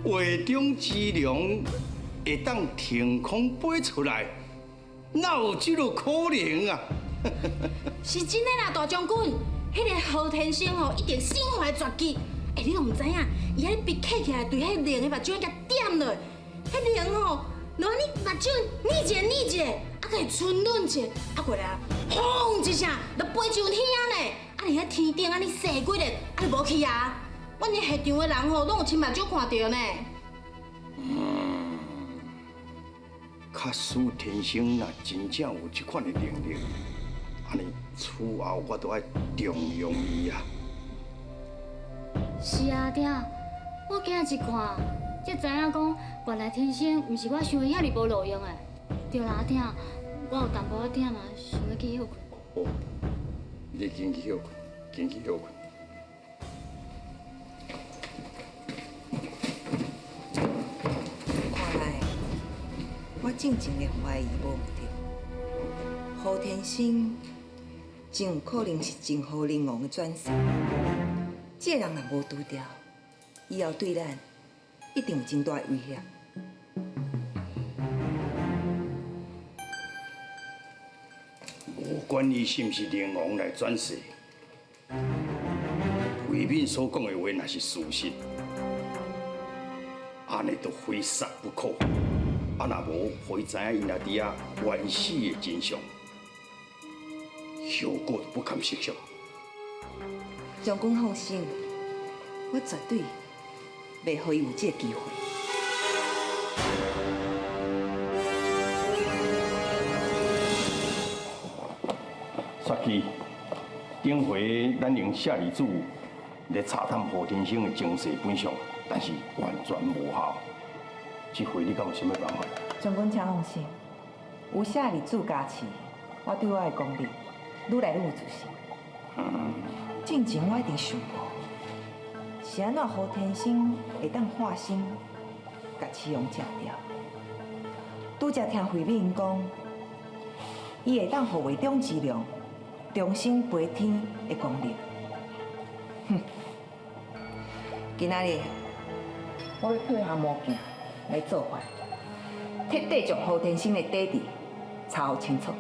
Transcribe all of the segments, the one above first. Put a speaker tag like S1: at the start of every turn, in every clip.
S1: 画中之龍會當騰空飛出來，哪有這個可能啊？
S2: 是真的啦，大將軍，彼個何天生吼一定身懷絕技。欸，你都毋知影，伊彼筆刻起來，對彼龍的目睭共點落，彼龍吼，就按呢目睭睨一下睨一下，啊，閣會吞忍一下，啊過來啊，轟一聲就飛上天呢！啊，佇彼天頂按呢踅幾下，啊就無去啊！阮佇現場的人吼，攏有親目睭看著呢。
S1: 嗯，假使天生若真正有這款的能力，按呢此後我都愛重用伊啊。
S3: 是啊，爹，我今日一看，才知影講，原來天生毋是我想的遐爾無路用的。對啦，阿爹，我有淡薄仔忝啊，想欲去歇睏。
S1: 好，你緊去歇睏，緊去歇睏。
S4: 看來我進前的懷疑無毋對，何天生真有可能是楨河靈王的轉世。這個人若無除掉，以後對咱一定有真大的威脅。
S1: 無管伊是毋是靈王來轉世，慧敏所講的話若是事實，按呢就非殺不可。啊，若無，予伊知影𪜶若佇遐冤死的真相，後果就不堪設想。
S4: 將軍放心，我絕對袂予伊有這個機會。
S1: 雪姬，頂回咱用舍利子來查探何天生的前世本相，但是完全無效。這回你敢有啥物辦法？
S4: 將軍請放心，有舍利子加持，我對我的功力愈來愈有自信。進前我一直想過，是按怎何天生會當化身，共雌雄食掉？拄才聽慧敏講，伊會當予畫中之龍重新飛天的功力。哼！今仔日我欲配合魔鏡來做法，徹底將何天生的底底查予清楚。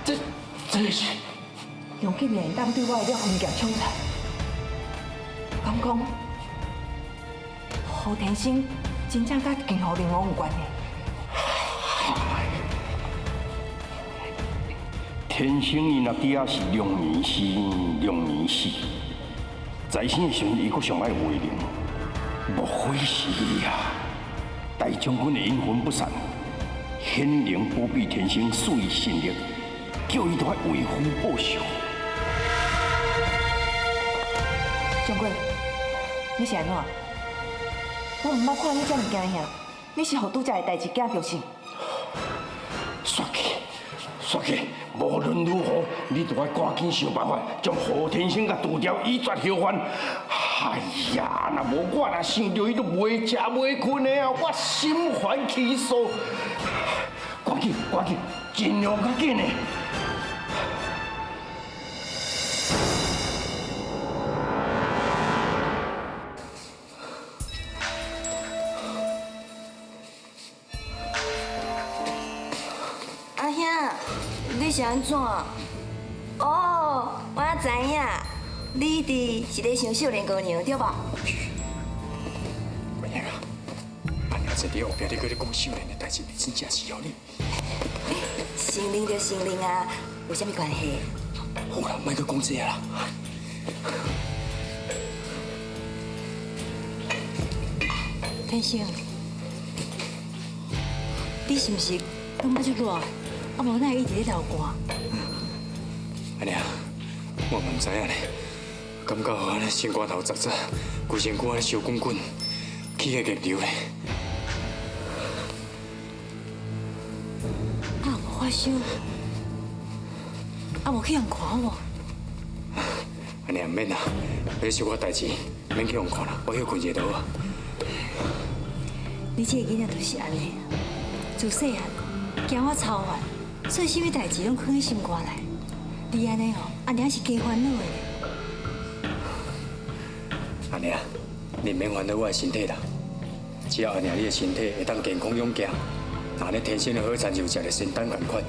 S1: 這這是
S4: 楊吉會當對我的了魂劍搶出來，敢講何天生真正佮金河靈王有關係？
S1: 天生伊若佇遐是兩年生，兩年死，在生的時陣伊閣上愛話靈，莫非是伊啊？大將軍的陰魂不散，顯靈保庇天生，賜伊神力，叫伊都愛為父報仇。
S4: 將軍，你是按怎？我毋捌看你遮爾驚嚇，你是予拄才的代誌驚著是？
S1: 煞去，煞去！無論如何，你都愛趕緊想辦法，將何天生共除掉，以絕後患。哎呀，若無我若想著伊都袂食袂睏的啊，我心煩氣躁。趕緊，趕緊，盡量較緊的。
S5: 阿兄，你是按怎？哦，我知影，你佇是咧想少年姑娘對無？
S6: 文英啊，阿娘坐佇後壁，你閣咧講少年的代誌，你真正是哦你。
S5: 承認就承認啊，有啥物關係？
S6: 好啦，莫閣講這啦。
S2: 天生，你是毋是感覺足熱？啊，無哪會一直咧流汗？
S6: 阿娘，我嘛毋知影呢，感覺按呢心肝頭扎扎，規身軀按呢燒滾滾，起個熱流咧。
S2: 啊，無發燒，啊無去予人看無？
S6: 阿娘毋免啦，彼小可代誌，免去予人看啦，我歇睏一下就好。
S2: 你這个囡仔就是按呢，自細漢驚我操煩，所以啥物代誌攏囥佇心肝內。你按呢吼，阿娘是加煩惱的。
S6: 阿娘，你毋免煩惱我的身體啦，只要阿娘你的身體會當健康勇健，那呢天生的好親像食著仙丹仝款，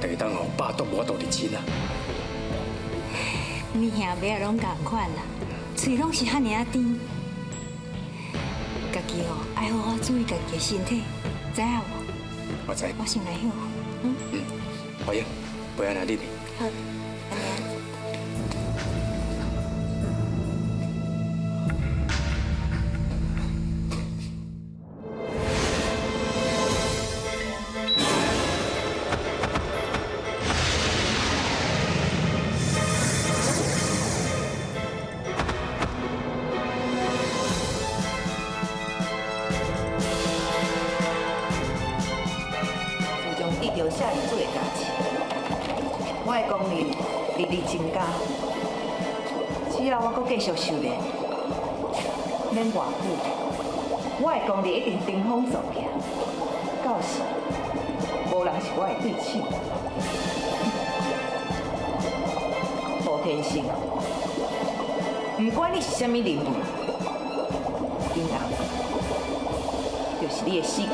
S6: 就會當予百毒無法度入侵啊。
S2: 你兄妹仔攏仝款啦，喙攏是遐爾仔甜。家己吼愛好好注意家己的身體，知影無？
S6: 我知。
S2: 我先來歇睏。嗯。
S6: 嗯，華英，陪阿娘入去。
S2: 好，阿娘。
S4: 自從得著舍利子的加持，我的功力日日增加。只要我閣繼續修煉，免偌久，我的功力一定登峰造極。到時，無人是我的對手。何天生，不管你是啥物人物，今後就是你的死期到。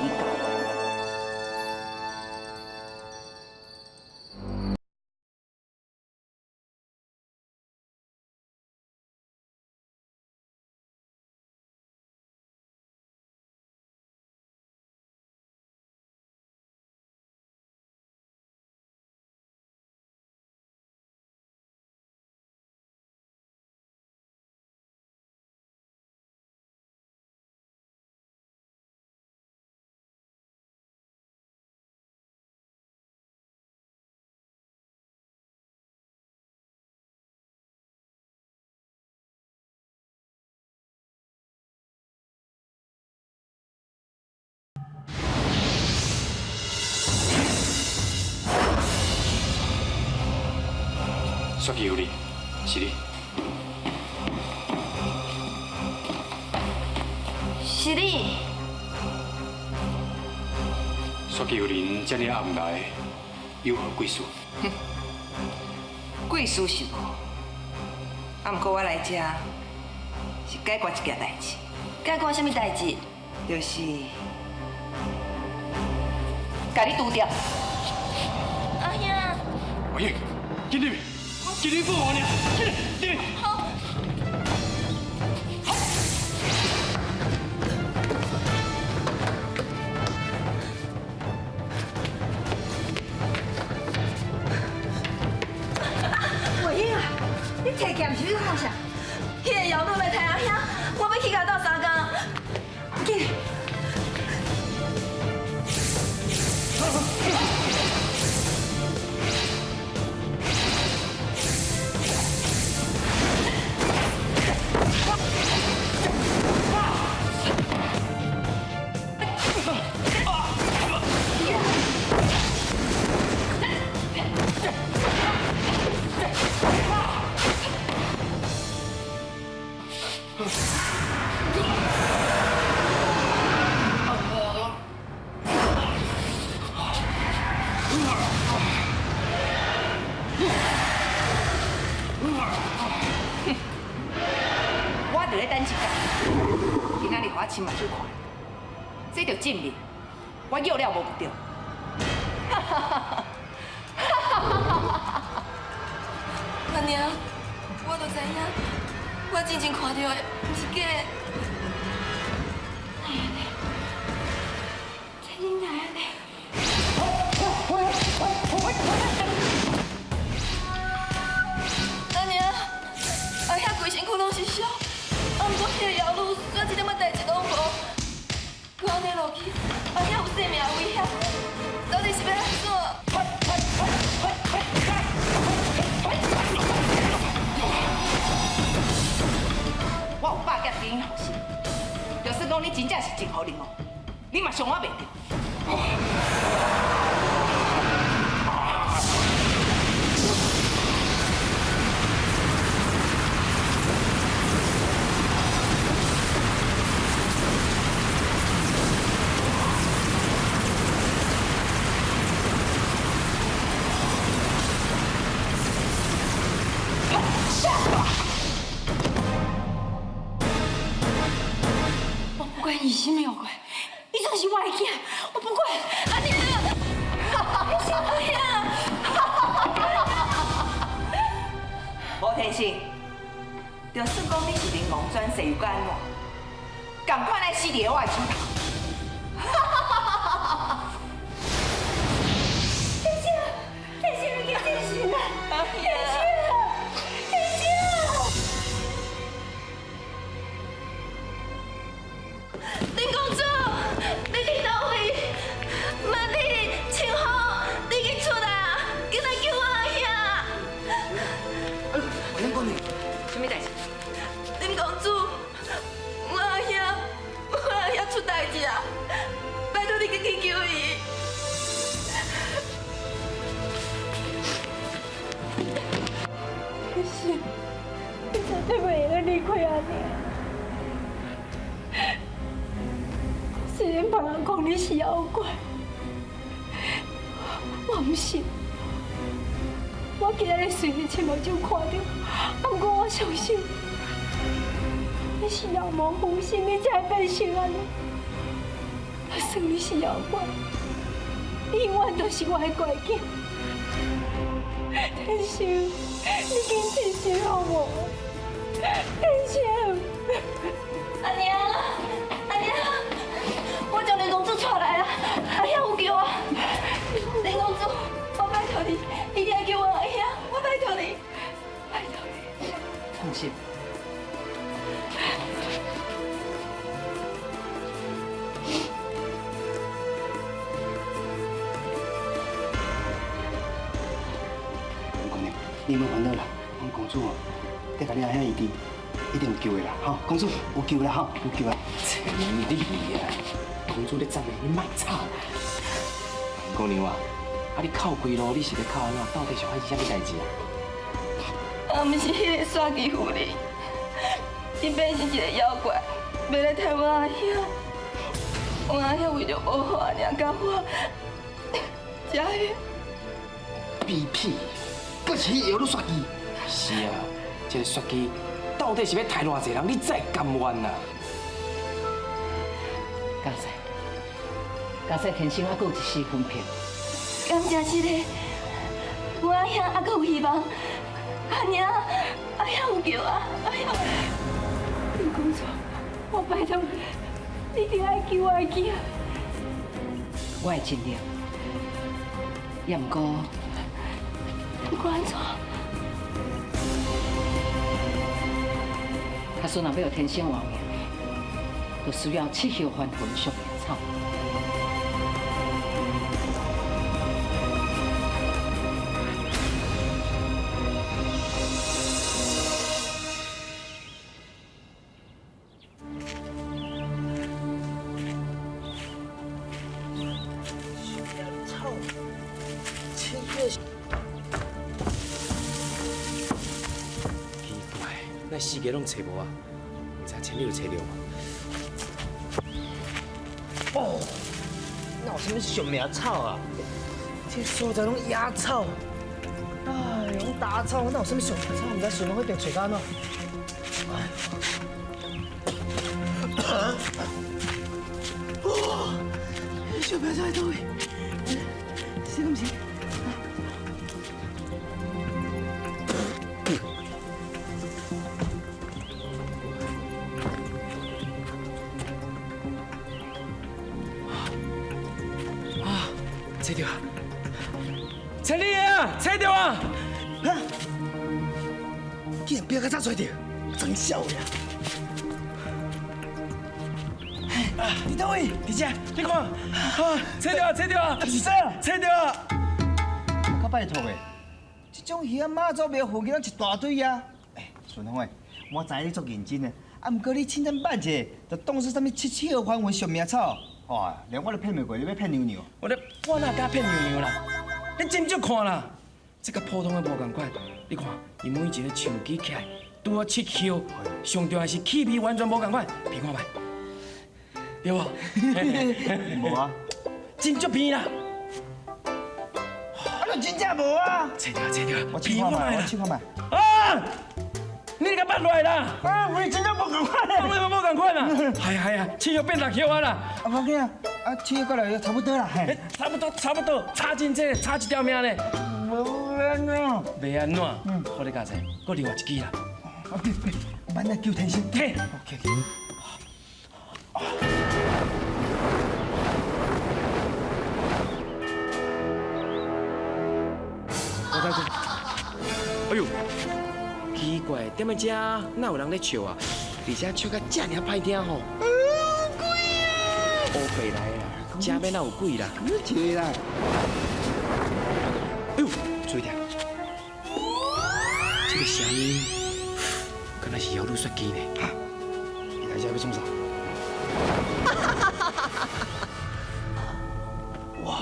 S6: 雪姬夫人，是你。
S5: 是你。
S6: 雪姬夫人這麼暗來，有何貴事？
S4: 哼，貴事是無，啊，毋過我來這是解決一件代誌。
S5: 解決啥物代誌？
S4: 就是共你除掉。
S5: 阿兄。
S6: 阿英，緊入去，緊入去放我爾，緊入去。
S5: 好。
S2: 慧英啊，你提劍是欲創啥？
S5: 彼个妖女欲刣阿兄，我欲去共鬥相共。
S2: 緊。
S4: 我就咧等這工，今仔日予我親目睭看，這就證明我約了無不對。
S5: 阿娘，我就知影，我真正看著的毋是假的。哪會按呢？這哪會按呢？彼个妖女煞一点仔代志拢无，阁按呢落去，阿兄有生命危险，到底是欲按怎？
S4: 我有百件给你放心，就算讲你真正是真好人哦，你嘛伤我袂著。
S5: 我不管伊是啥物妖怪，伊总是我的囝，我不管。阿娘，你是阿兄。
S4: 无天生，就算讲你是灵王转世又阁按怎，仝款爱死伫我的手头。
S5: 天生，天生，你紧醒啊！天生，天生！林公主，你伫佗位？曼丽、清风，你紧出来啊！紧来救我阿兄！
S4: 林姑娘，啥物代志？
S5: 林公主，我阿兄，我阿兄出代志啊！拜托你紧去救伊。
S7: 天生，你绝对袂用得离开阿娘。虽然别人讲你是妖怪，我毋信。我今日随你亲目睭看著，不过我相信你是妖魔附身，你才会变成按呢。就算你是妖怪，你永远都是我的乖囝。天生，你紧起身好无？天生，
S5: 阿娘，阿娘，我将林公主带来啊！阿兄有救啊！林公主，我拜托你，一定要救我阿兄！我拜托你，拜托你。
S4: 放心。
S1: 姑娘，你莫烦恼啦，阮公主哦，得共你阿兄医治，一定有救的啦，吼！公主有救啦，吼，有救啦！
S8: 千里啊，公主咧赞的，你莫吵啦。姑娘啊，啊你哭规路，你是咧哭按怎？到底是发生啥物代志啊？
S5: 啊，毋是彼个煞姬夫人，伊变成一个妖怪，欲来刣我阿兄。我阿兄为著保护阿娘佮我，才会。
S1: 屁屁，阁是彼药女煞姬。
S8: 是啊，这个煞姬到底是欲刣偌济人，你才会甘愿啊？
S9: 佳婿，佳婿天生还阁有一丝魂魄。
S5: 敢真是的，我阿兄还阁有希望。阿娘，阿兄有救啊！阿兄，
S7: 林公主，我拜托你，你一定爱救我的囝。
S9: 我会尽力，也毋过，
S5: 毋过按怎？
S9: 假使若欲予天生活命，就需要七叶还魂续命草。
S8: 奇怪，咱四个拢揣无啊？毋知千里有揣著无？
S10: 哦，哪有啥物续命草啊？这所在拢野草，哎呦，拢杂草，哪有啥物续命草？毋知顺风一定揣到按怎？哎呦，哦，续命草伫佗位？这敢是？
S8: 啊，揣著啊！千里啊，揣著啊！
S10: 啊！竟然比较早揣著，真痟的啊！
S1: 伫佗位？
S8: 伫遮，你看，啊，揣著啊，揣著啊，
S1: 是啥？
S8: 揣著啊！
S10: 较拜托的，这种鱼仔妈祖庙附近拢一大堆啊。哎，顺风的，我知你足认真的，啊，毋过你凊彩捌一下，就当做啥物七七号还魂续命草，哇，连我都骗袂过，你欲骗娘娘？
S8: 我咧，我哪敢骗娘娘啦？你斟酌看啦，这佮普通的无仝款。你看，伊每一个树枝起来，拄好七叶，上重要是气味完全无仝款，闻看觅，对无？
S10: 无啊，
S8: 真足鼻啦！
S10: 啊，就真正无啊！
S8: 揣著，揣著，
S10: 我试看觅，我试看觅。
S8: 啊！你共捌落来啦！
S1: 啊，我真正无仝款，
S8: 当然无仝款啦！系啊系啊，七叶变六叶啊啦！
S10: 啊，无紧啊，啊，七叶过来就差不多啦。
S8: 差不多，差不多，差真济，差一条命咧。
S10: 无按怎？
S8: 袂按怎？嗯，好你加济，阁另外一支啦。
S10: 啊，对对，咱来救天生。
S8: 嘿。
S10: OK。
S8: 我睇看。哎呦，奇怪，踮咧遮哪有人咧笑啊？而且笑甲遮尔歹听吼。
S10: 鬼啊！
S8: 乌白来啦，遮边哪有鬼啦？
S10: 你笑啦！
S8: 哎呦，注意点，这个声音，敢若是妖女雪姬呢？
S10: 哈，伊来遮欲创啥？哇，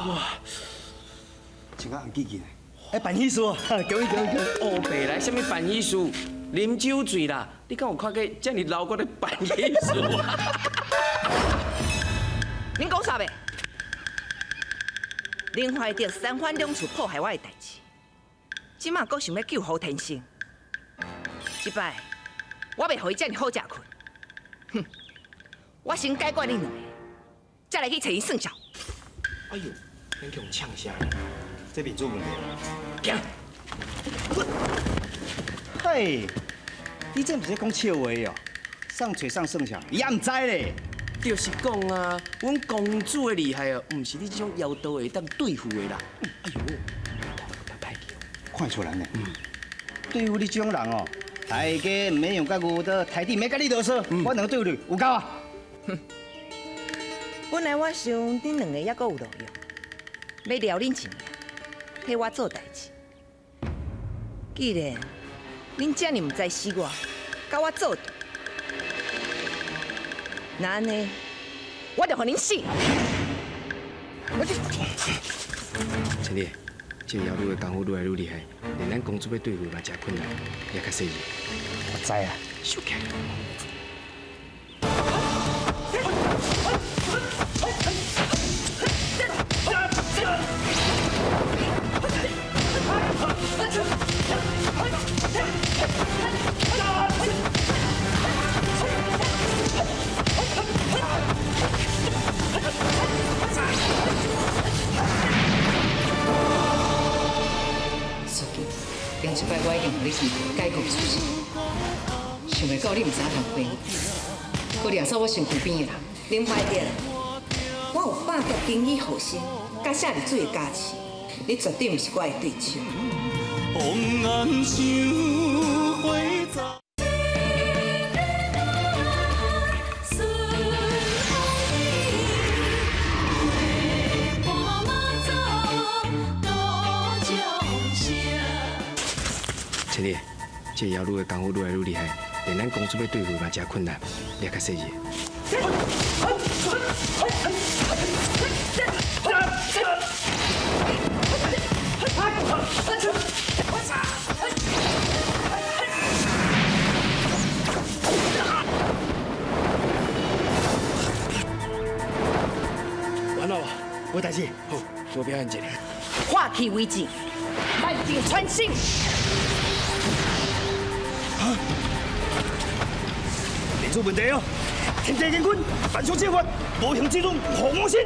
S10: 穿甲红记记呢？哎，办喜事哦！恭喜恭喜恭喜！
S8: 乌白来，啥物办喜事？啉酒醉啦！你敢有看过遮尔老骨咧办喜事啊？
S4: 恁讲啥袂？林怀德三番两次破坏我的代志，这马阁想欲救胡天生，这摆我袂予伊遮尔好食睏。哼！我先解决恁两个，才来去揣伊算账。
S8: 哎呦，恁去予呛声，
S10: 这面子问题。
S8: 行。
S10: 嘿，你这毋是咧讲笑话哦？上揣上算账，伊也毋知咧。
S8: 就是讲啊，阮公主的厉害哦，毋是你这种妖道会当对付的啦。哎呦，歹去哦，
S10: 看出来呢。对付你这种人哦，大家毋免用甲牛刀，台顶免佮你啰嗦，我两个对付你有够啊。
S4: 哼，本来我想恁两个犹阁有路用，欲撩恁一命，替我做代志。既然恁遮尔毋知死我，佮我做对，那按呢，我就予恁死。
S10: 我这，
S8: 千里，这个妖女的功夫愈来愈厉害，连咱公主欲对付嘛诚困难，你较细腻。
S10: 我知啊，
S8: 收起来。
S9: 雪姬，顶一摆我已经予你去解决事实，想袂到你毋知影通飞，阁掠走我身躯边的人。
S4: 林怀德，我有百劫经医护身，佮舍利子的加持，你绝对毋是我的对手。
S8: 千里，这个妖女的功夫愈来愈厉害，连咱公主欲对付嘛诚困难，你较细腻。完了，无代志，好，我表演一下。
S4: 化气为剑，万箭穿心。
S1: 面子问题哦，天地乾坤，万象之法，无形之中护我身。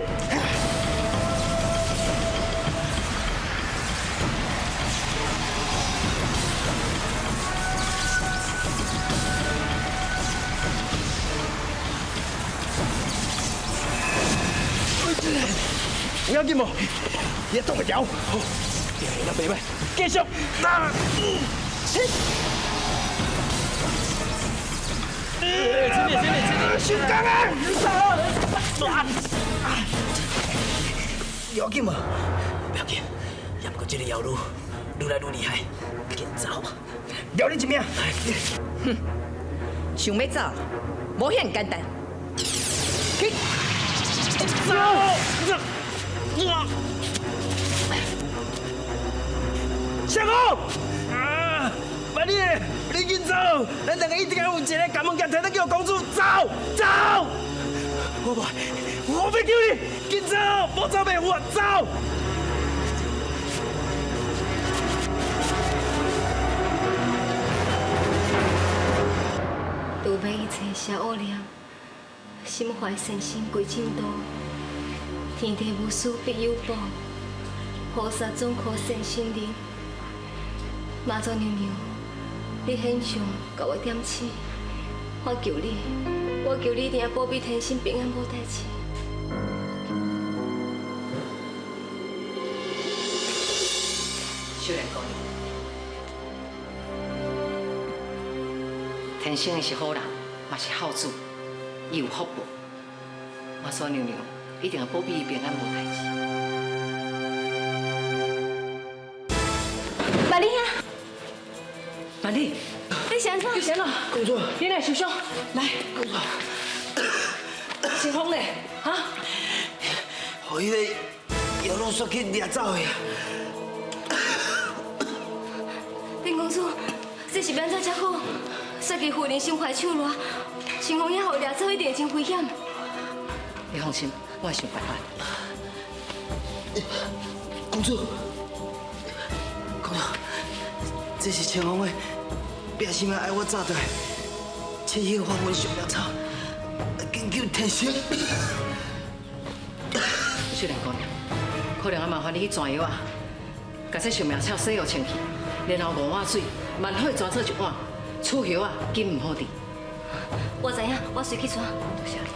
S1: 有要紧无？你挡会牢。好，那袂歹，继续。
S8: 真的真的真的，
S1: 收工啊！
S10: 要紧无？不要紧，也毋过这个妖女愈来愈厉害，紧走，饶你一命。
S9: 哼，想欲走，无遐简单。去，
S10: 走！相公，啊，万里，你紧走，咱两个一定要有一个共物件提得叫公主走走。我不，我欲救你，紧走，无走袂有啊，走！
S7: 除非一切邪恶念，心怀善心归正道，天地无私必有报，菩萨总可现身灵。妈祖娘娘，你现象共我点醒，我求你，我求你一定要保庇天心平安无代志。
S9: 秀莲姑娘，天生伊是好人，嘛是孝子，伊有福报。妈祖娘娘一定会保庇伊平安无代志。
S7: 万里兄，
S9: 万里，
S7: 你是按怎？
S9: 你是按怎？
S10: 公主，
S9: 你哪会受伤？来，
S10: 公主，
S9: 清风咧，哈？
S10: 予彼个妖女煞去掠走去啊！
S7: 林公主，这是欲按怎才好？雪姬夫人心怀手软，清风也予掠走，一定会真危险。
S9: 你放心，我会想办法。
S10: 公主，公主，这是清风的拼心爱我走转来，七叶还魂上命草，紧救天生。
S9: 秀莲姑娘，可能要麻烦你去转药啊，共这上命草洗予清气，然后5碗水，慢火煮做一碗，此药啊，紧毋好治。
S7: 我知影，我随去取。
S9: 多谢你。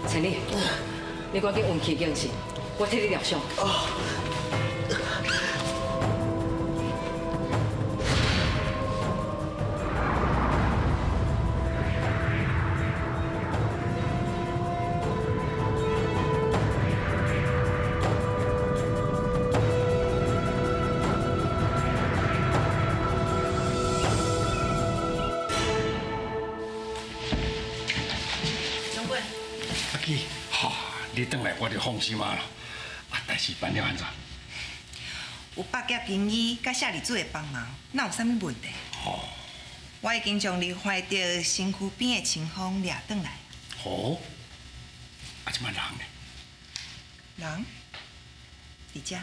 S9: 千里，你赶紧运气精神，我替你疗伤。
S4: 将军，
S1: 阿基，哈，你转来我就放心啊啦。啊，代志办了按怎？
S4: 有百甲军医佮舍利子的帮忙，哪有啥物问题？
S1: 哦，
S4: 我已经将李怀德身躯边的清风掠转来。
S1: 哦，啊，这摆人呢？
S4: 人伫遮。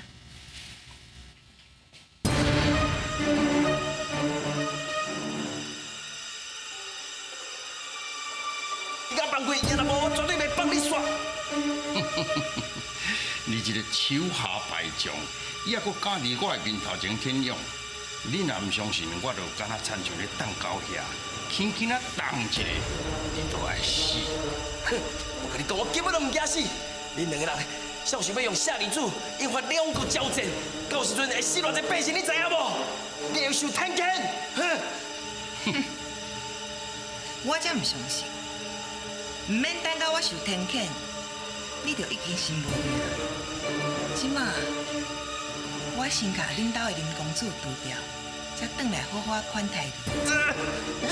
S10: 你敢放开，伊若无，我绝对袂放你煞。
S1: 你这个手下败将，伊犹阁敢伫我的面头前天勇。你若毋相信，我就敢若亲像咧荡狗遐，轻轻仔动一下，你就爱死。
S10: 哼，我共你讲，我根本就毋惊死。恁两个人，想想欲用舍利子引发两国交战，到时阵会死偌济百姓，你知影无？你会受天谴。哼！
S4: 我才毋相信，毋免等到我受天谴，你就已经心无命。这马，我先共恁兜的林公子除掉，才转来好好款待你。
S10: 你。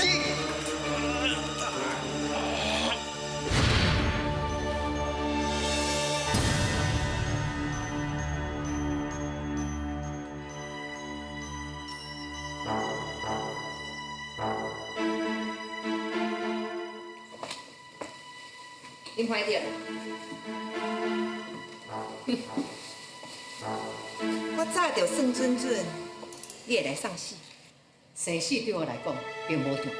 S9: 林怀德，
S4: 我早就算准准，你会来送死。
S9: 生死对我来讲并无重要，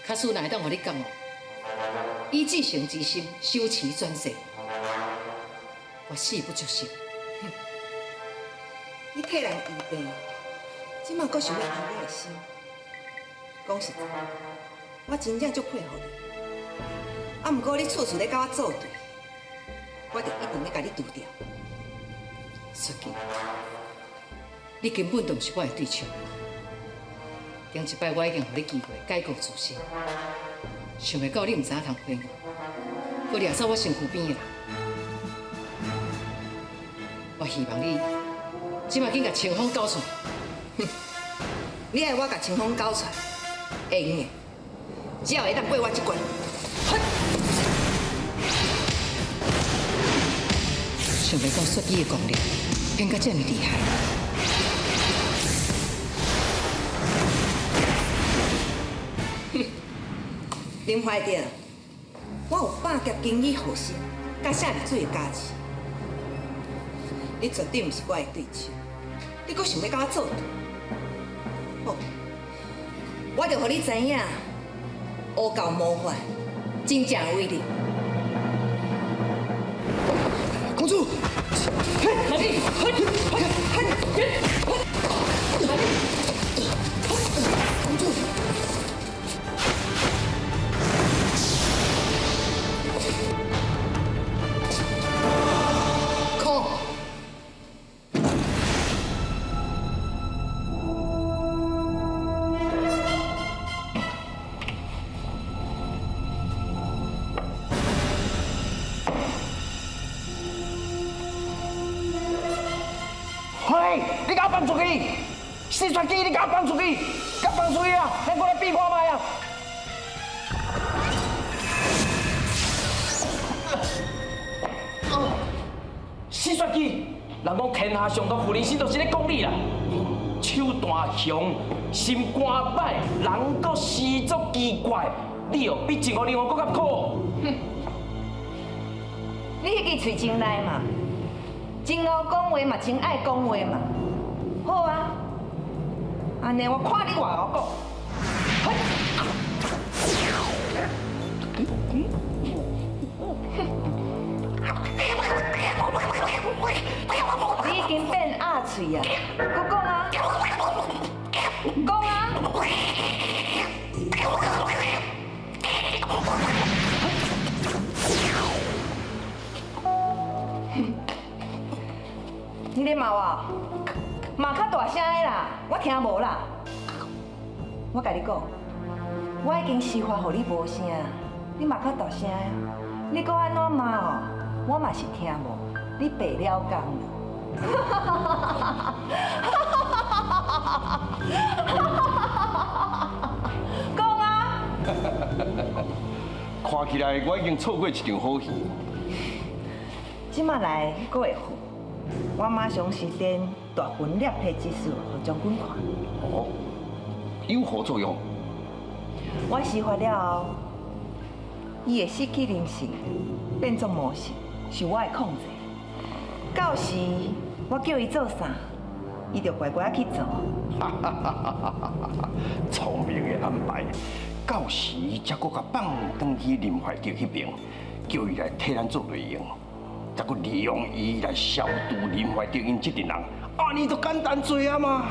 S9: 假使若会当予你感悟，以至诚之心修持转世，我死不足惜。
S4: 你替人医病，这马阁想欲安我的心。讲实在，我真正足佩服你。啊，毋过你处处咧佮我作对，我就一定欲共你除掉。
S9: 雪姬，你根本就毋是我的对手。顶一摆我已经予你机会改过自新，想袂到你毋知影通飞我，阁掠走我身躯边的人。我希望你这摆紧共清风交出来。
S4: 哼，你爱我共清风交出来，会用的，只要会当过我这关。
S9: 想袂到雪姬的功力变甲这么厉害。
S4: 林怀德，我有百劫经医护身，佮舍利水的加持，你绝对毋是我的对手，你阁想欲佮我做对？好，我就予你知影，乌教魔法真正的威力。
S10: 公主，
S9: 马屁，
S10: 公主。
S4: 空。
S1: 嘿，你共我放出去！四川机，你共我放出去！共放出去啊！咱过来比看觅啊！
S8: 四川机，人讲天下上毒妇人心，就是咧讲你啦。手段凶，心肝歹，人阁生足奇怪，你哦比任何人阁较苦。
S4: 哼，你彼支喙真利嘛，真𠢕讲话嘛，真爱讲话嘛。好啊，按呢我看你偌𠢕讲。你已经变鸭喙啊！阁讲啊，讲啊！你咧骂我？骂较大声的啦，我听无啦。我共你讲，我已经施法予你无声，你骂较大声，你阁按怎骂哦？我嘛是听无，你白了工啦。讲啊！
S1: 看起来我已经错过一场好戏。
S4: 这马来阁会好，我马上施展大魂裂皮之术，予将军看。
S1: 哦，有何作用？
S4: 我施法了后，伊会失去灵性，变作魔性，受我的控制。到时我叫伊做啥，伊就乖乖去做。
S1: 聪明的安排，到时才阁共放转去林怀德彼边，叫伊来替咱做内应，再阁利用伊来消除林怀德𪜶这阵人，按呢就简单多啊嘛！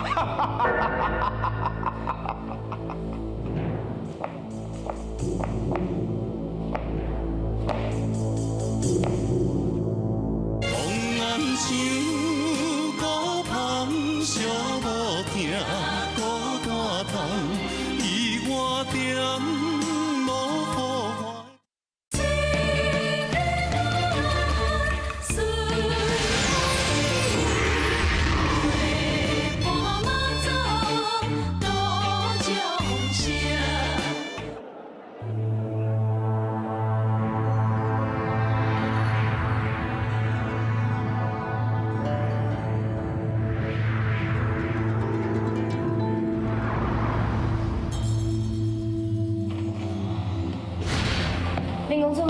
S5: 林公主，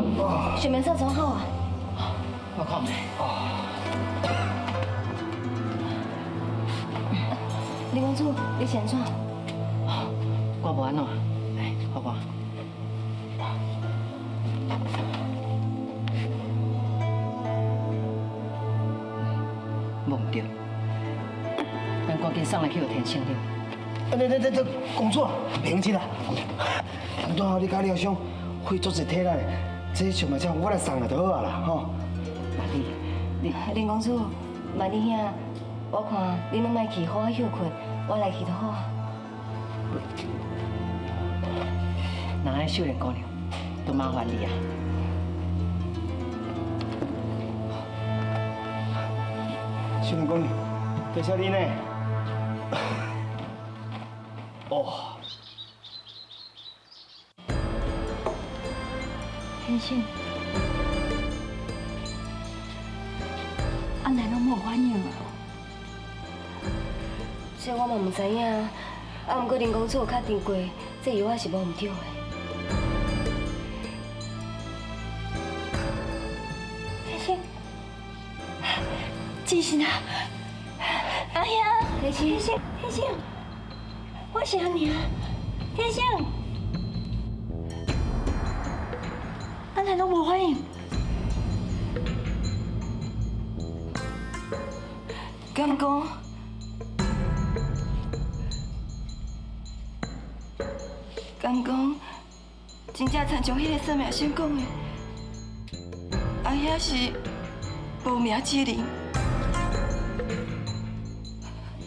S5: 雪明色装好啊。
S9: 我看觅。
S5: 林公主，你是按怎？
S9: 我无按怎，来，我看。无毋对，咱赶紧送来去予天星了。
S10: 等等等等，公主，袂用紧啦。拄好你佮你阿兄费足济体力，这小命草我来送来就好啊啦，吼。
S9: 万丽，你
S5: 林公主，万丽兄，我看你拢莫去，好好歇困，我来去就好。
S9: 那安呢，秀莲姑娘，都麻烦你啊。
S1: 新娘公，多谢你呢。哦。
S7: 天生，啊哪拢无反应啊？
S5: 这我嘛毋知影，啊，毋过林公子有确定过，这药仔是无毋对的。天生，真是啊！阿兄，天生，天生，我是阿娘，天生，啊哪拢无反应？敢讲？敢讲，真正亲像彼个算命先讲的，阿兄是无名之人。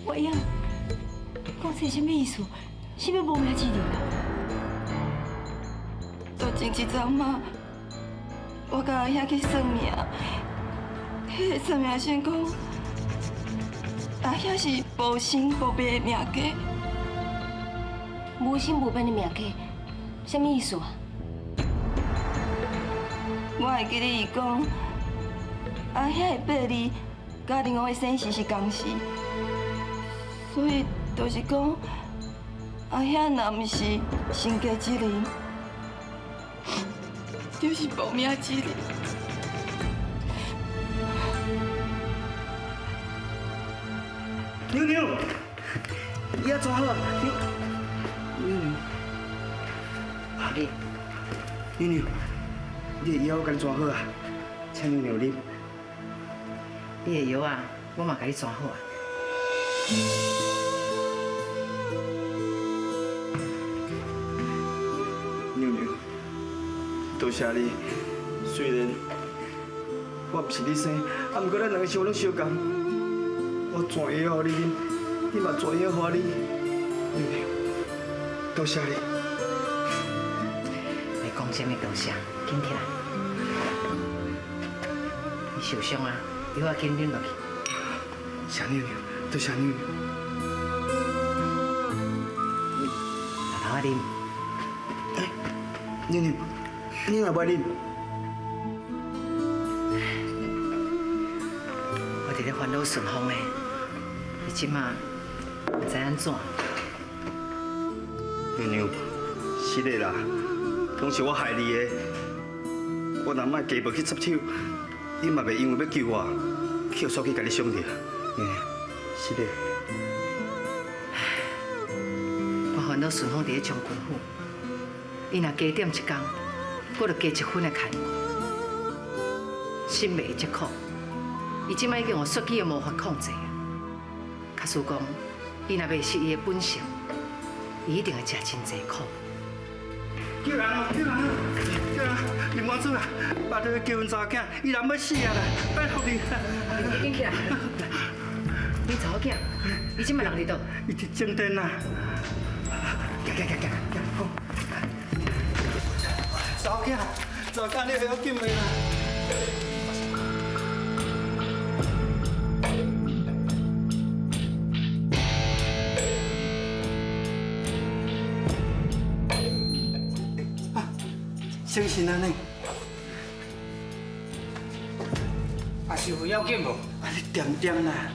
S5: 月英，讲这啥物意思？啥物无名之人啊？就前一阵嘛，我佮阿兄去算命，彼个算命先讲，阿兄是无生无灭的命格。
S7: 无生无灭的命格，啥物意思啊？
S5: 我会记得伊讲，阿兄的八字佮林王的生时是仝时，所以就是讲，阿兄若毋是成家之人，就是无命之人。
S10: 妞妞，你要怎好？妞妞，妞妞，你的药我共你抓好啊，请妞妞啉。
S9: 你的药啊，我嘛共你抓好啊。
S10: 妞妞，多谢你。虽然我毋是你生，啊，毋过咱两个生活拢相仝。我转药予你啉，你嘛转药予我啉。妞妞，多谢你。
S9: 你讲啥物多谢？紧起来。你受伤啊？药仔紧啉落去。
S10: 谢妞妞，多谢妞妞。
S9: 老头仔啉。
S10: 妞妞，你若欲啉？
S9: 我伫咧烦恼顺风咧，伊这马毋知按怎。
S10: 妞妞，是的啦，拢是我害你的。我若莫加无去插手，你嘛袂因为欲救我，去予煞去共你伤著。妞妞，是的。
S9: 我烦恼顺风伫咧将军府，伊若加点一工，我就加一分的牵挂，心袂这苦。伊这摆已经予雪姬的魔法控制啊。假使讲，伊若袂失伊的本性，伊一定会食真济苦。
S10: 救人哦！救人哦！救人！林公子啊，拜托你救阮查某囝，伊人欲死啊啦！拜托你。
S9: 你紧起来！你查某囝，伊这摆人伫佗？
S10: 伊伫正殿啊！行行行行行，好。查某囝，查某囝，你会晓紧的啦。相信按呢？
S6: 啊，是有要紧无？
S10: 啊，你恬恬啦，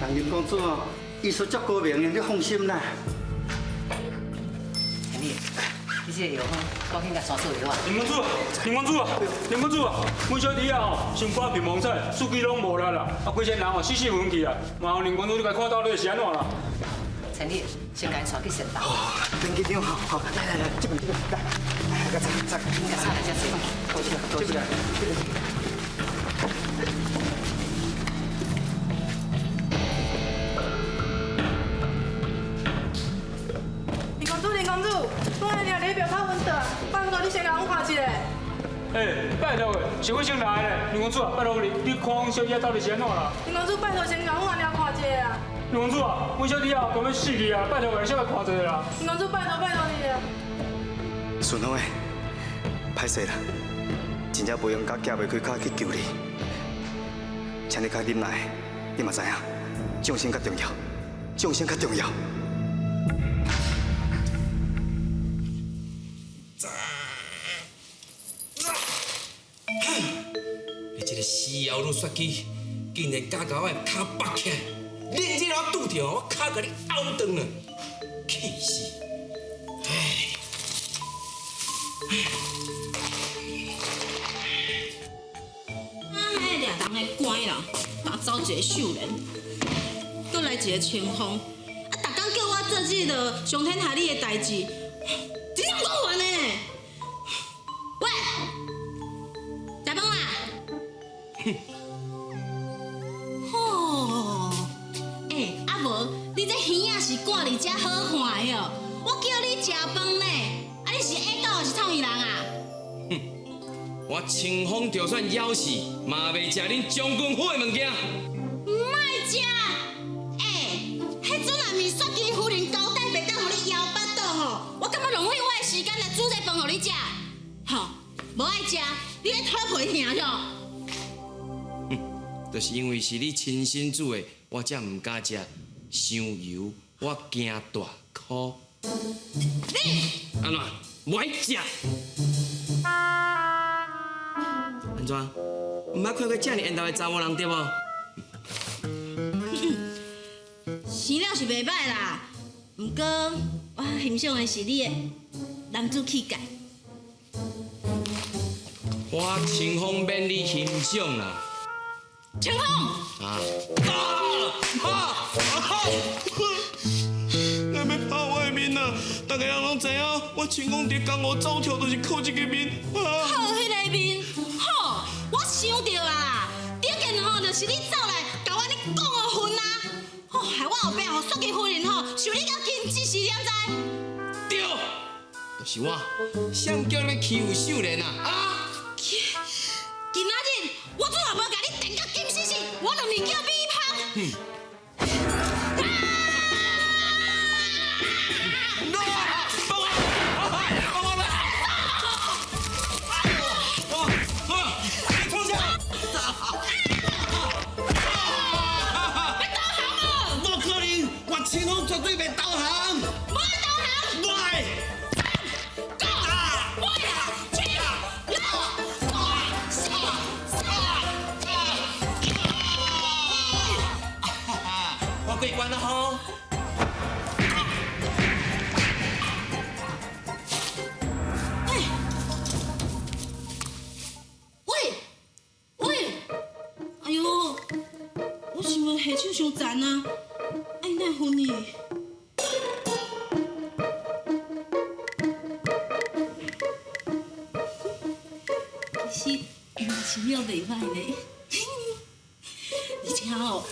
S10: 人林公子哦，医术足高明的，你放心啦。
S9: 兄弟，你这个药方，赶紧共刷做药啊！
S11: 林公子，林公子，林公子，阮小弟啊吼，身躯皮毛菜，四肢拢无力啦，啊，规身人哦死死晕去啊，麻烦林公子你共看到底是按怎啦？
S9: 陈理，先共𪜶带去善房。
S10: 免紧张，好，好，来来来，这边这边，来，来，共擦擦，
S9: 共擦来遮济。
S10: 多谢多谢。
S12: 林公子，林公子，我阿娘伫庙口晕倒，拜托你先共阮看一下。
S11: 欸，拜托的，是我先来的。林公子啊，拜托你，你看阮小弟到底是按怎啦？
S12: 林公子，拜托先共阮阿娘看一下啊。
S11: 林公子啊，阮小弟啊，都欲死去啊，拜托你，先来看一下啦。
S12: 林公子，拜托拜托你啊。
S10: 顺风的，
S6: 歹势啦，真正无闲甲行袂开跤去救你，请你较忍耐，你嘛知影，众生较重要，众生较重要。
S8: 你这个死妖女雪姬，竟然敢共我的跤拔起来！恁这我拄著，我跤共你拗断了，气死！唉，
S2: 啊，彼掠人的乖啦，打走一个秀莲，阁来一个清风，啊，逐工叫我做这个伤天害理的代志，真正讲完的呢。喂，食饭啦？吼，欸，啊无，你这耳仔是挂伫遮好看的哦。我叫你食饭呢，啊你是下狗还是创伊人啊？
S8: 哼，我清风就算枵死，嘛袂食恁将军府的物件。
S2: 毋爱食，欸，彼阵若毋是雪姬夫人交代袂当予你枵腹肚吼，我感觉浪费我的时间来煮这饭予你食。吼，无爱食，你咧讨皮疼哟。
S8: 就是因为是你亲身煮的，我才毋敢食。伤油，我惊大箍。
S2: 你
S8: 按怎？无爱食？按怎？毋捌看过遮尔缘投的查某人对无？
S2: 生了是袂歹啦，毋过我欣赏的是你的男子气概。
S8: 我清风免你欣赏啦。
S2: 清风。
S8: 啊！
S13: 啊！啊！你欲拍我的面啊！大家人拢知影，我清风伫江湖走跳，就是靠这个面。
S2: 靠彼个面，好，我想著啊，顶间吼就是你走来，共我咧讲予昏啊，吼，害我后壁吼雪姬夫人吼受你到金指示，你知？
S8: 对，就是我，谁叫你欺负秀莲啊？啊！
S2: 今仔日我阵若无共你电甲金丝丝，我就面叫米芳。
S13: 清风绝对袂投降，
S2: 无投降，
S13: 无爱。
S2: 三、五、七、六、五、四、三、二、一。
S8: 我过关了吼。
S2: 喂，喂，哎呦，我是毋是下手伤残啊？哎，哪会昏去？其实嘛是了袂歹呢，而且哦，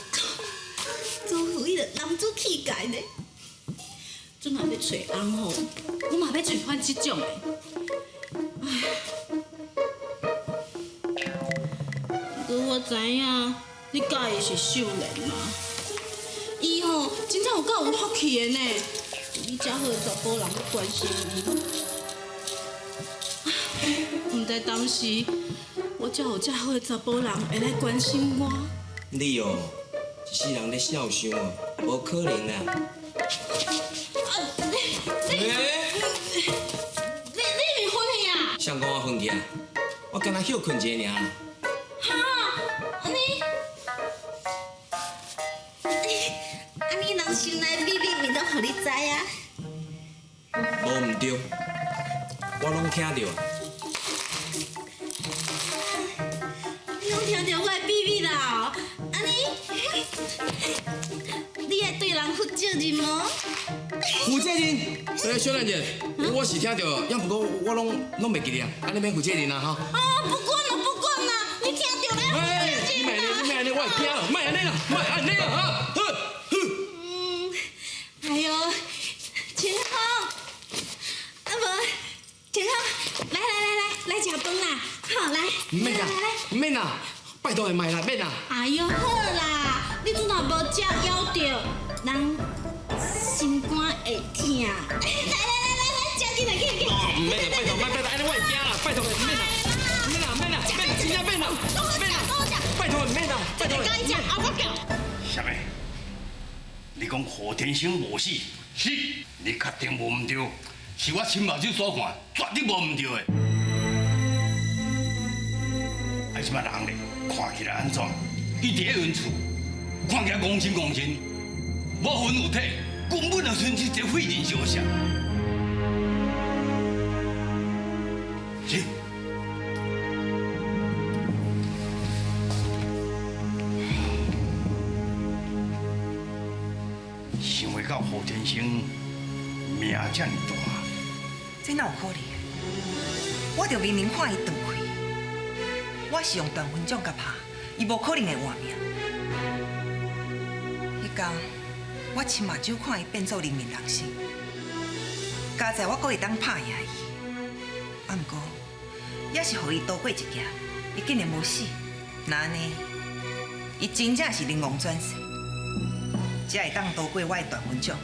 S2: 祖父彼个男子气概呢。阵若欲揣翁吼，我嘛欲揣款这种的。唉，不过我知影你佮意是秀莲嘛。伊吼真正有够有福气的呢，有你遮好的查埔人关心伊。毋知当时我才有遮好的查埔人会来关心我。
S8: 你哦，一世人咧痟想哦，无可能啦。
S2: 啊，你你毋昏去啊？
S8: 谁讲我昏去啊？我敢若歇睏一下尔。
S2: 哈，按呢？按呢人心内秘密，咪拢予你知啊？
S8: 无毋对，我拢听著。
S2: 你拢听著我的秘密啦？按呢，你会对人负责任无？
S8: 负责任？哎，小兰姐，我是听著，也毋过我拢袂记得啊。按呢免负责任啊，吼。
S2: 啊，不管啦，不管啦，你听著来负责任
S8: 你莫按呢，你莫按呢，我会惊，莫按呢啦，莫按呢啦，哈。
S2: 哎呦，清风，啊无，清风，来来来来来食饭啦，好来，
S8: 免啦，免啦，拜托的莫啦，免啦。
S2: 哎呦，好啦，你阵若无食枵著，人心肝会疼。来来来来来，食紧来，紧紧。
S8: 毋免啦，拜托，拜托，按呢我会惊啦，拜托，免啦，免啦，免啦，免啦，真正免啦，免啦，拜托，免啦，拜托。
S1: 啥物？你讲何天生无死？
S14: 是，你确定无毋对？是我亲目睭所看，绝对无毋对的。啊，这摆人咧，看起来按怎？伊伫咧阮厝，看起来戆神戆神，无魂有体，根本就像是一个废人相像。是。想袂到何天生命这么大，
S4: 这哪有可能？我就明明看伊断气，我是用断魂掌共拍，伊无可能会活命。彼工我亲目睭看伊变做人面人身，佳哉我阁会当拍赢伊。啊，毋过也是予伊躲过一劫，伊竟然无死，那按呢？伊真正是灵王转世，才会当躲过我的断魂掌。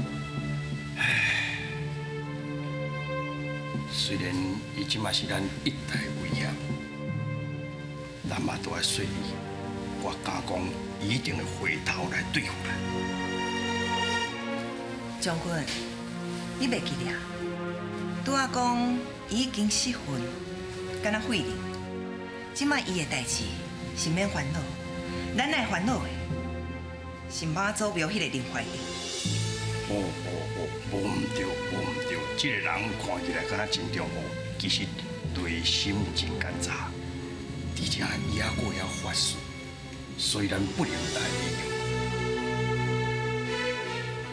S1: 虽然伊这马是咱一大威胁，咱嘛都爱说伊。我敢讲，伊一定会回头来对付咱。
S4: 将军，你袂记得啊？拄仔讲伊已经失魂，敢若废人。这摆伊的代志是免烦恼，咱爱烦恼的是妈祖庙彼个林怀德。
S1: 哦哦哦，无毋对，无毋对，这个人看起来敢若真中好，其实内心真奸诈，而且伊犹阁会晓法术，虽然不能大利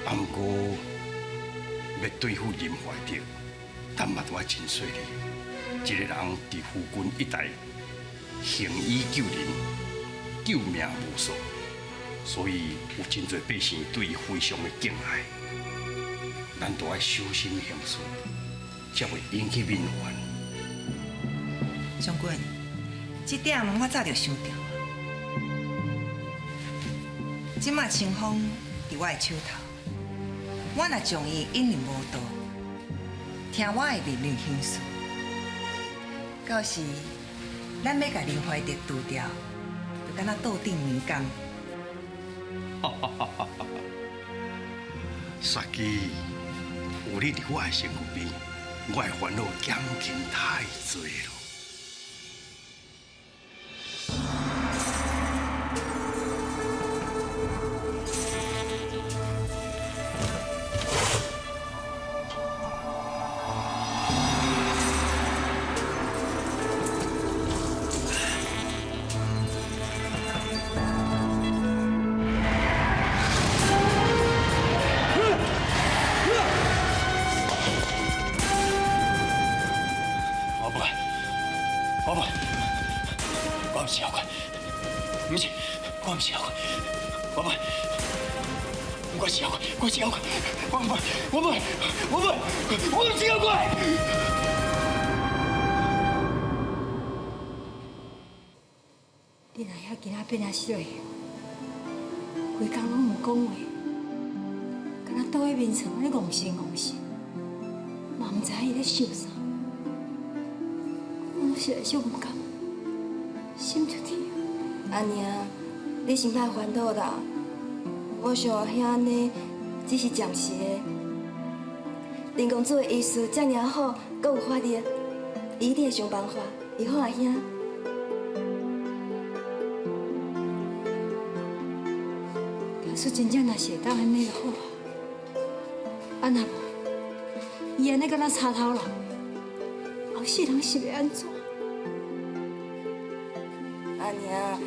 S1: 用，啊，毋过欲对付林怀德，咱嘛都爱真细腻。这个人伫附近一带行医救人，救命无数，所以有真济百姓对伊非常的敬爱。咱都爱小心行事，才袂引起民怨。
S4: 将军，这点我早就想著。这马清风伫我的手头，我若将伊引入魔道，听我的命令行事，到时咱欲共林怀德除掉，就敢若桌顶鱼竿。
S1: 雪姬，有你伫我的身躯边，我的烦恼减轻太济了。
S6: 我不，我不，我毋是妖怪，毋是，我毋是妖怪，我不，我是妖怪，我是妖怪，我不，我不，我不，我毋是妖怪。
S7: 你阿兄今仔变啊小，规工拢毋讲话，敢若倒喺眠床按呢戆神戆神，嘛毋知影伊咧想啥。我实在足毋甘，心足痛。
S5: 阿娘，你先莫烦恼啦。我想阿兄按呢，只是暂时的。林公子的医术遮尔好，阁有法力，伊一定会想办法医好阿兄。
S7: 假使真正若是会当按呢就好啊。啊若无，伊按呢敢若插头人，后世人是欲按怎？
S5: 阿娘，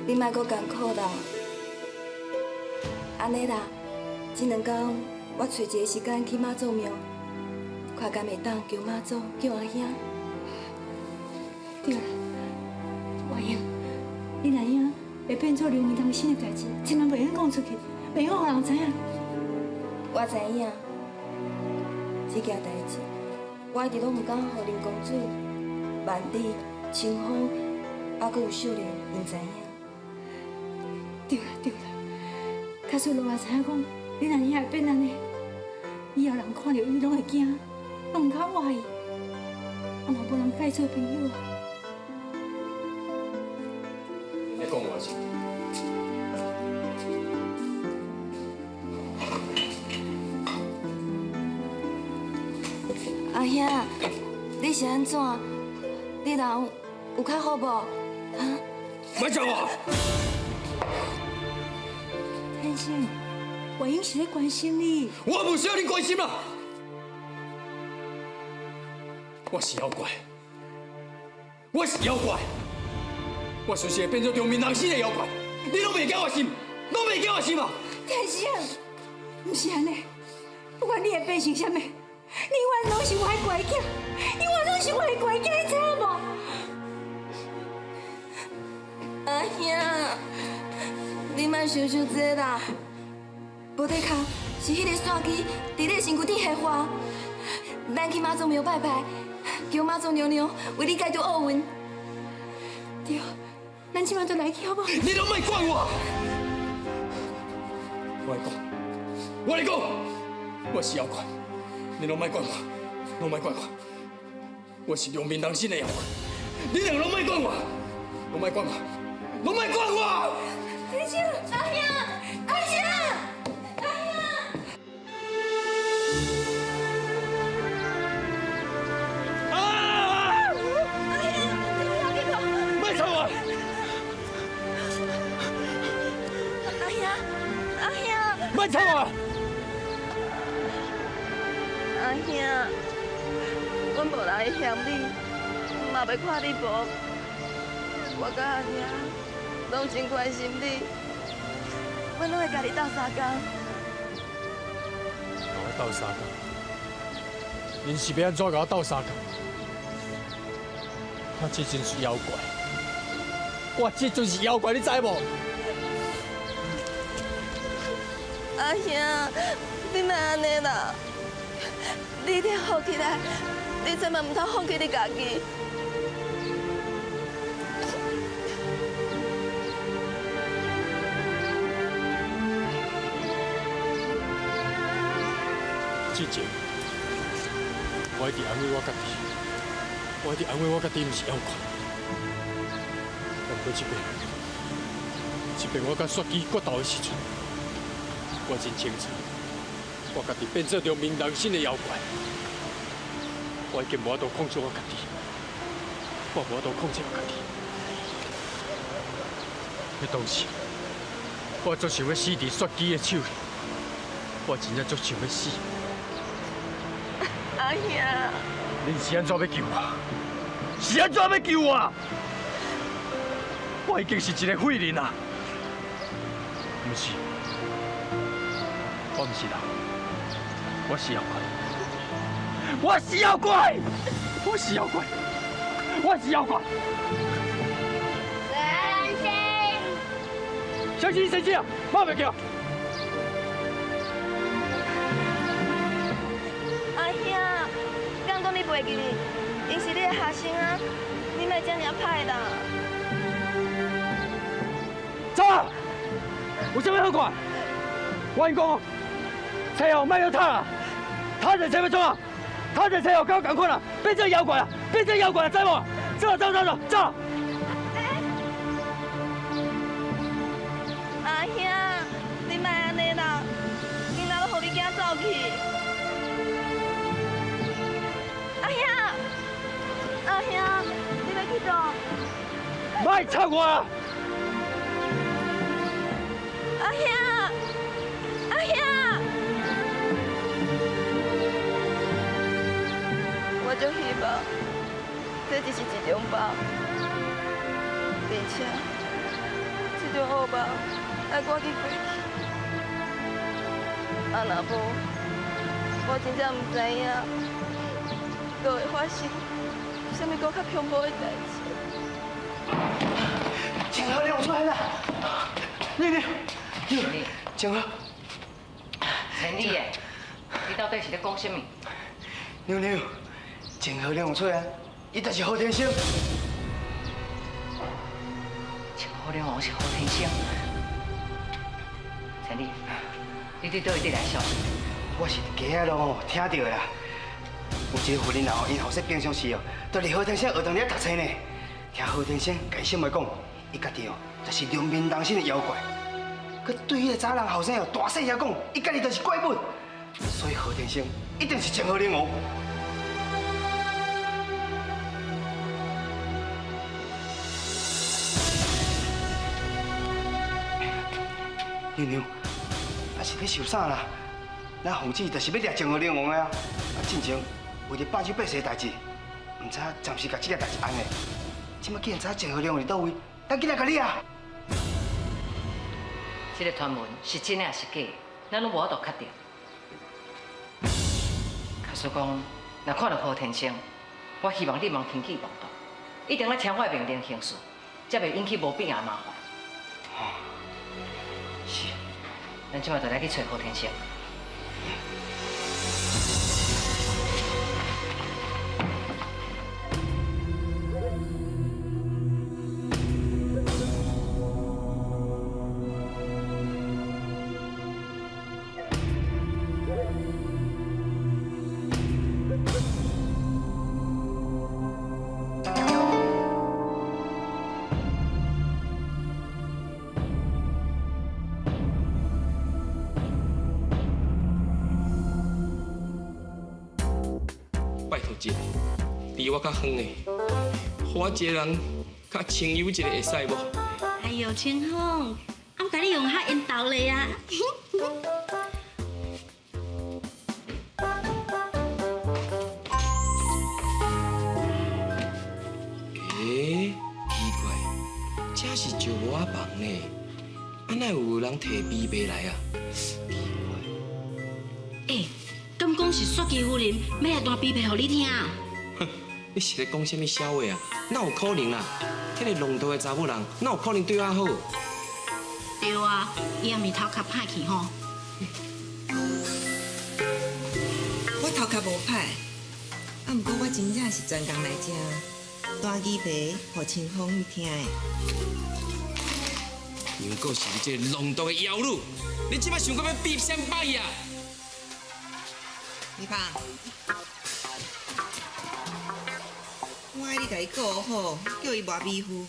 S5: 你莫阁艰苦啦。按呢啦，这两工我揣一个时间去妈祖庙，看敢会当求妈祖救阿兄。
S7: 对啦，婉英，你阿兄会变做流民当身的代志，千万袂用讲出去，袂用予人知影。
S5: 我知影，这件代志，我一直拢毋敢予林公子、万里、清风，犹阁有秀玲𪜶知影。
S7: 对啦对啦，假使落来知影讲你阿兄会变按呢，以后人看著伊拢会惊，拢毋敢倚伊。啊嘛無人佮伊做朋友啊。
S6: 你講我是？
S5: 阿兄，你是按怎？你人有較好無？哈？
S6: 莫吵我！
S7: 天生，我應是咧關心你。
S6: 我無需要你關心啦。我是妖怪，我是妖怪，我隨時會變做中面人死的妖怪。你攏袂驚我心，攏袂驚我心啊！
S7: 天生，毋是按呢，不管你會變成啥物，你永遠攏是我的乖囝，永遠攏是我的乖囝，你知影無？
S5: 阿兄，你莫想傷濟啦，無的確是彼個煞機佇你的身軀頂下花，咱去媽祖廟拜拜，求媽祖娘娘為你解除厄運。
S7: 對，咱這擺就來去好無？
S6: 你攏莫管我，我來講，我來講，我是妖怪，你攏莫管我，攏莫管我，我是兩面人身的妖怪，你兩個攏莫管我，攏莫管我，攏莫管我。
S5: 天生，阿兄，阿兄，阿兄。
S6: 啊！
S5: 阿兄，你不要
S6: 莫吵我！
S5: 阿兄，阿兄，
S6: 莫吵我！
S5: 阿兄，阮無人會嫌你，嘛袂看你無。我佮阿娘攏真關心你，阮攏會共你鬥相共。
S6: 共我鬥相共？恁是欲按怎共我鬥相共？我這陣是妖怪，我這陣是妖怪，你知無？
S5: 阿兄，你莫按呢啦，你一定好起來，你千萬毋通放棄你家己。
S6: 之前，我一直安慰我家己，我一直安慰我家己，毋是妖怪。不過這遍，這遍我佮雪姬決鬥的時陣，我真清楚，我家己變做著冥人身的妖怪，我已經無法度控制我家己，我無法度控制我家己。彼當時，我足想欲死佇雪姬的手裡，我真正足想欲死。
S5: 阿兄，
S6: 恁是按怎欲救我？是按怎欲救我？我已經是一個廢人啊！毋是，我毋是人，我是妖怪，我是妖怪，我是妖怪，我是妖怪。
S7: 先生，
S6: 小心先生，莫袂叫。
S5: 阿兄，敢講你袂記得，𪜶是你的學生啊，你莫這爾歹啦。
S6: 走啊！有啥物好看？我跟你講，册哦，莫閣讀啦，讀一冊欲創啊？讀一冊哦，佮我仝款啦，變做妖怪啦，變做妖怪啦，知無？走走走走走！
S5: 阿兄，你莫按呢啦，囡仔攏予你囝走去。阿兄，阿兄，你欲去佗？
S6: 莫插我！
S5: 阿兄，阿兄，我足希望這只是一場夢，而且這種噩夢愛趕緊過去。啊，若無，我真正毋知影，閣會發生啥物閣較恐怖的代誌。
S10: 晴荷，你有出來啦！你你你，晴荷，
S9: 千里的，你到底是咧講啥物？
S10: 娘娘，晴荷你有出來，伊就是何天生。
S9: 晴荷了王是何天生。千里，你對佗位得來消息？
S10: 我是佇街仔路吼聽著的啦。
S6: 有一个妇人哦，𪜶后生平常时哦，都伫何天生学堂咧读册呢。听何天生共小妹讲，伊家己哦，就是两面人身的妖怪。佮对彼个查人后生哦，大细声讲，伊家己就是怪物。所以何天生一定是情何灵王。娘娘，啊是咧想啥啦？咱奉旨就是欲掠漳河灵王的啊！啊，进前为著百酒百世的代志，毋知暂时共这件代志按的。这马既然知影漳河灵王伫佗位，咱紧来共掠啊！
S9: 这个传闻是真的抑是假的，咱拢无法度确定。假使讲，若看著何天生，我希望你莫轻举妄动，一定爱听我的命令行事，才袂引起无必要的麻烦。是，咱这马就来去揣何天生。
S13: 拜托一下，离我较远的，予我一个人较清幽一下会使无？
S2: 哎哟，清风，啊，我共你用较缘投咧啊！
S8: 欸，奇怪，这是石磨仔房呢，啊，哪有人提枇杷来啊？
S2: 欸，敢讲是雪姬夫人欲来弹琵琶予你听？
S8: 哼，你是咧讲啥物痟话啊？哪有可能啦？彼个浪徒的查某人，哪有可能对我好？
S2: 对啊，伊也毋是头壳歹去吼。
S4: 我头壳无歹，啊，毋过我真正是专工来遮弹琵琶，予清风伊听的。
S8: 又阁是你这个浪徒的妖女，你这摆想讲欲比啥摆啊？
S4: 李胖，我爱你共伊顾好，叫伊磨皮肤。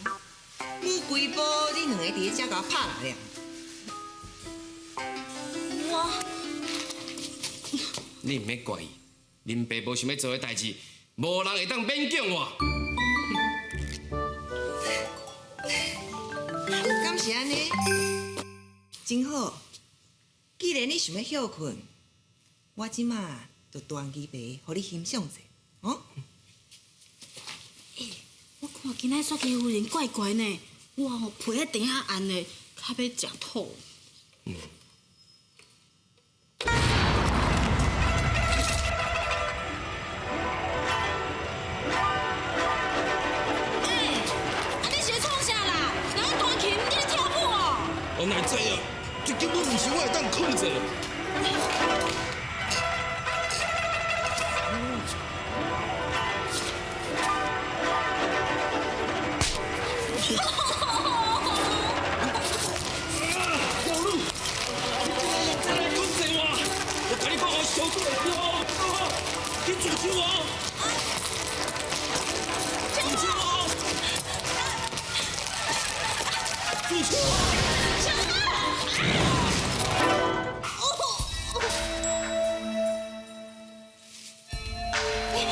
S4: 母规晡你两个伫咧遮共我拍来啊！
S2: 我，
S8: 你毋免怪伊，恁爸无想欲做的代志，无人会当勉强我。
S4: 敢是按呢？真好，既然你想欲歇睏，我这马就弹琵琶，予你欣赏者，哦。
S2: 欸，我看今仔雪姬夫人怪怪呢，我吼被仔顶较暗的，较欲食吐。欸，啊你是咧创啥啦？人咧弹琴，你咧跳舞哦？
S13: 我哪知影，这根本毋是我会当控制的。老女，你这个人再来控制我，我共你讲，我小主会叫我，去自首哦，自首哦，自首哦。
S2: 有影，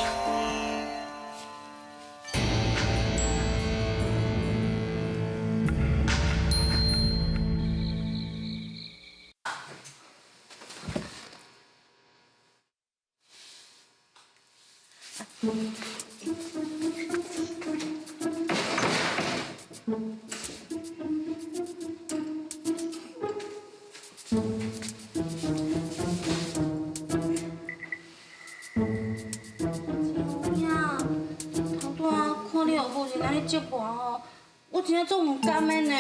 S2: 头拄仔看你予夫人按呢责骂吼，我真正足毋甘的呢。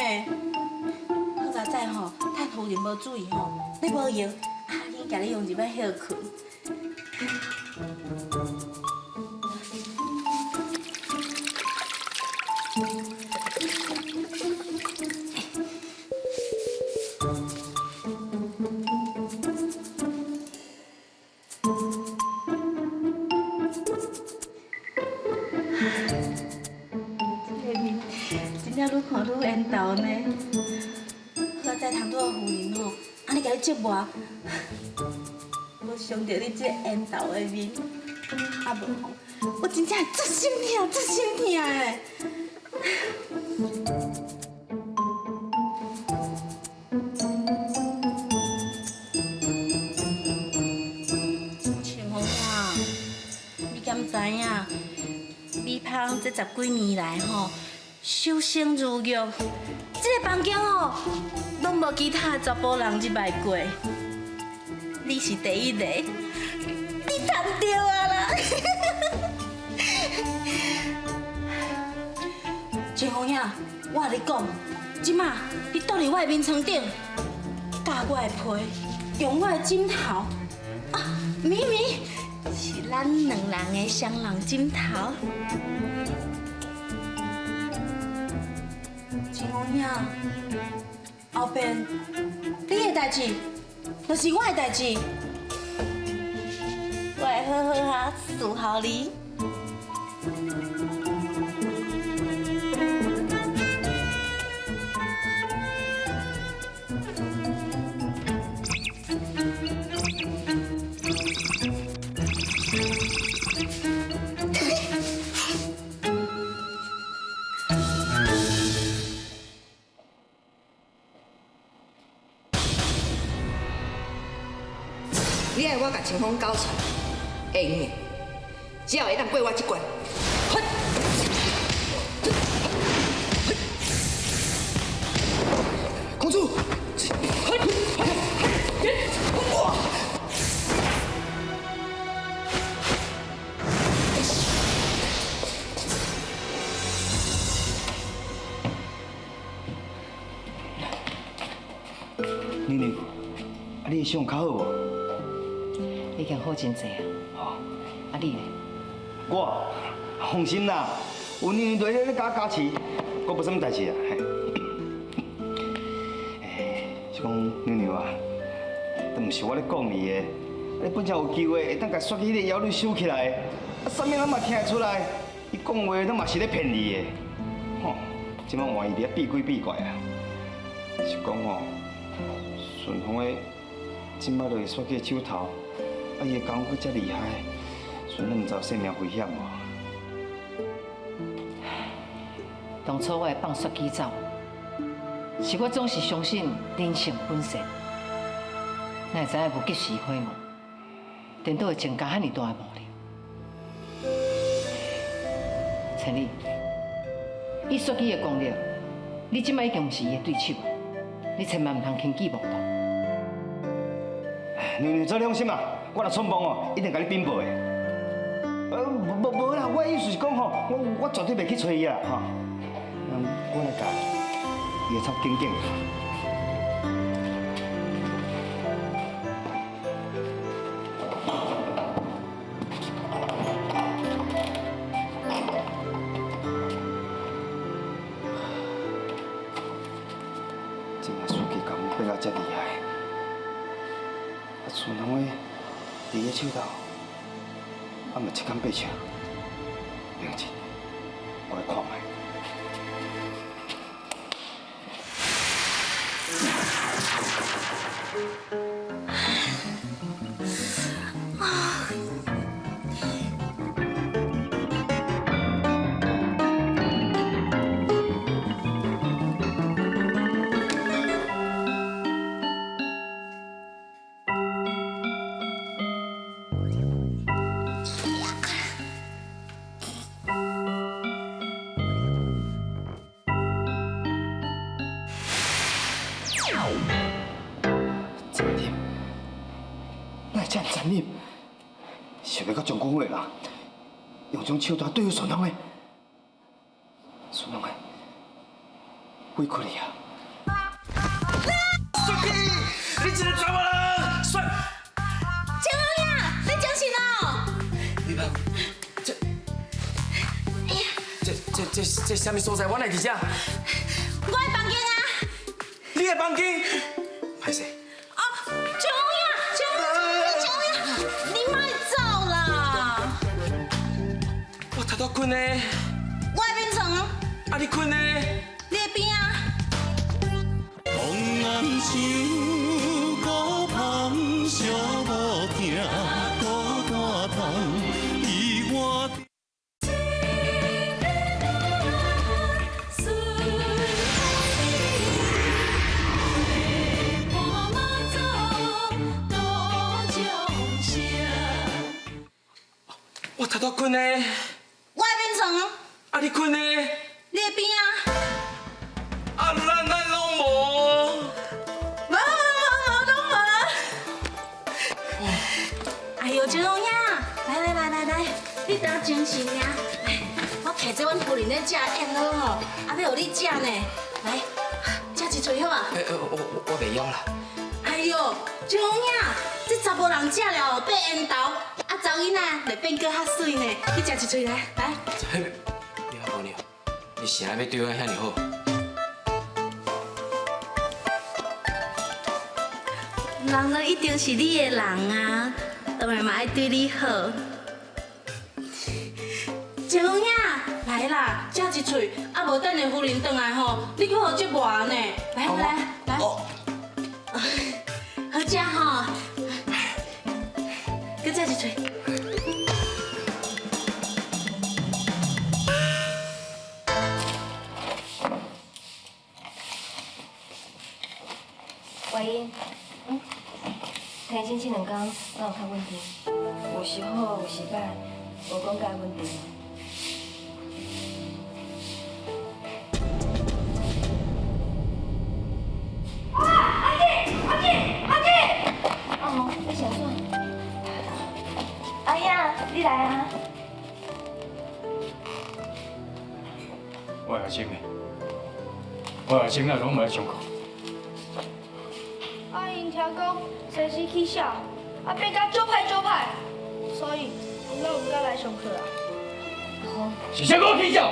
S2: 好佳哉吼，趁夫人无注意吼，你无闲，啊，紧共你用入来歇睏。呢。好在唐拄仔夫人吼，按呢共你折磨，无想著你这缘投的面，啊无吼，我真正会足心疼，足心疼的。青红啊，你敢知影？美芳这十几年来吼，修身如玉，这个房间吼，拢无其他的查埔人入来过。你是第一个，你赚著啊啦！青红呀，我共你讲，这马你倒伫我的眠床顶，咬我的被，用我的枕头，啊，明明是咱两人的双人枕头。青红呀，后边你的代志，就是我的代志，我会好好啊伺候你。
S4: 你愛我共清風交纏，會用的，只要會當過我這關。
S6: 公主，妮妮，啊，你的傷較好無？
S9: 已經好真濟啊！啊你呢？
S1: 我放心啦，有妮妮在咧共我加持，我無啥物代志啊。欸，是講娘娘啊，都毋是我咧講你的，你本身有機會會當共煞去彼个妖女收起來，啊，啥物人嘛聽會出來，伊講話攏嘛是咧騙你的，吼，這擺換伊佇遐變鬼變怪啊，是講吼，順風的這擺落去煞去手頭。啊！伊的功夫閣遮厲害，順拢毋知有性命危險無？
S9: 當初我會放雪姬走，是我總是相信人性本善，哪會知影無及時悔悟，顛倒會增加遐爾大的磨練。千里，以雪姬的功力，你這擺已經毋是伊的對手，你千萬毋通輕舉妄動。
S1: 娘娘，做你放心啦。我若出夢哦，一定共你稟報的。無無啦，我意思是講吼，我絕對袂去揣伊啦，吼。我來共伊的草緊緊。這馬書記功夫變到遮厲害，啊，剩人話。佇个手頭，啊嘛七牽八笑，冷靜，我來看覓。残忍，想欲到将军府的人，用这种手段对付顺风的，顺风的，委屈你啊！
S8: 雪姬，你這個查某人，雪！
S2: 青紅呀，你精神哦！
S8: 美芳，這啥物所在？我來佇這？
S2: 我的房間啊！
S8: 你的房間？歹勢。
S2: 哦，青紅呀，青紅，青紅呀，你莫走啦！
S8: 我頭拄睏呢。
S2: 我的眠床。
S8: 啊，你睏呢？
S2: 你的邊啊？
S15: 想孤芳寂无疼，孤单痛，伊我。
S8: 我头拄困呢。
S2: 我的眠床。
S8: 啊，你困呢？
S2: 你的边啊。
S8: 啊，咱拢无。
S2: 无无无无，拢无。哎呦，金龙兄，来来来来来，你等精神尔。来，我摕这阮夫人咧食宴好吼，啊欲予你食呢。来，食一喙好啊。
S8: 欸，我袂枵啦。
S2: 哎呦，金龙兄，这查埔人食了变缘投。啊，查某囡仔会变阁较媠呢，你食一喙来，来。
S8: 你阿婆娘，你啥欲对我遐尔好？
S2: 人都一定是你的人啊，当然嘛爱对你好。静兄，来啦，食一喙，啊无等下夫人转来吼，你阁予折磨呢。来来来，好食吼，阁食一喙。
S5: 怀英，天生这两天敢有较稳定？有时好，有时歹，无讲介稳定。啊！阿姐，阿姐，阿姐！阿红，你是按怎？阿兄，你来啊！
S11: 我阿生的，我阿生啊，拢无来上课。
S7: 啊，𪜶听讲先生起痟，啊变甲足歹足歹，所以𪜶拢毋敢来上课啊。
S11: 是啥个起痟？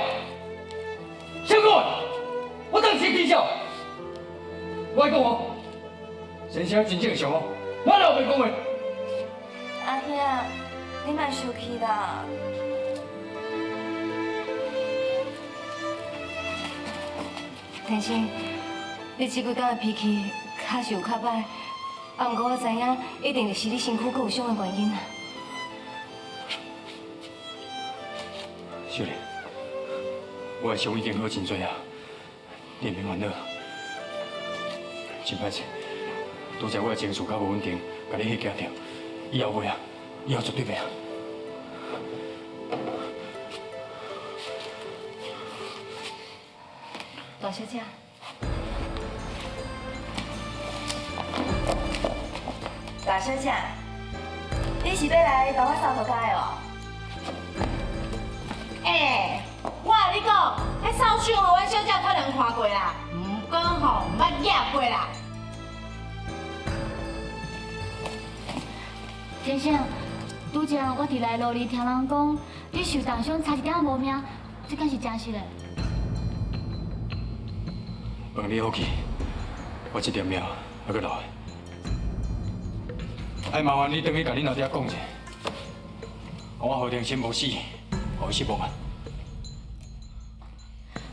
S11: 啥个？我当时起痟。我讲哦，先生真正常哦，我哪有白讲话？
S5: 阿兄，你莫生气啦。天生，你这几工的脾气确实有较歹，啊，毋过我知影，一定是你身躯阁有伤的原因啊。
S11: 秀莲，我的伤已经好真济啊，你免烦恼。真歹势，拄才我的情绪较无稳定，共你吓惊著，以后袂啊，以后绝对袂啊。
S5: 大小姐。大小姐，你是欲来帮我扫涂跤的哦？
S2: 欸，我共你讲，彼扫帚吼，阮小姐可能看过啦，毋过吼，毋捌举过啦。
S3: 先生，拄才我伫来路里听人讲，你受重伤，差一点仔无命，这敢是真实的？
S11: 问你好气，我这条命还阁留的。爱麻烦你转去共恁老爹讲一下，讲我何庭生无死，予伊失望啊！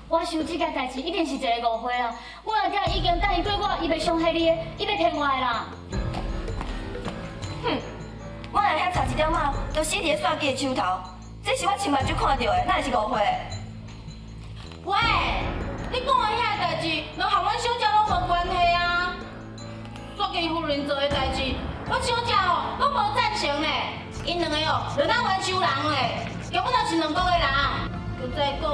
S3: 我想这件代志一定是一个误会啦。阮阿爹已经答应过我，伊袂伤害你的，伊袂骗我的啦。
S5: 哼，阮阿兄差一点仔，就死伫咧煞机的手头，这是我亲目睭看著的，哪会是误会？
S2: 喂，你讲的遐个代志，拢和阮小姐拢无关系啊。煞机夫人做的代志，阮小姐吼拢无赞成呢。𪜶两个哦，就当冤仇人咧，根本就是两国的人。阁再讲，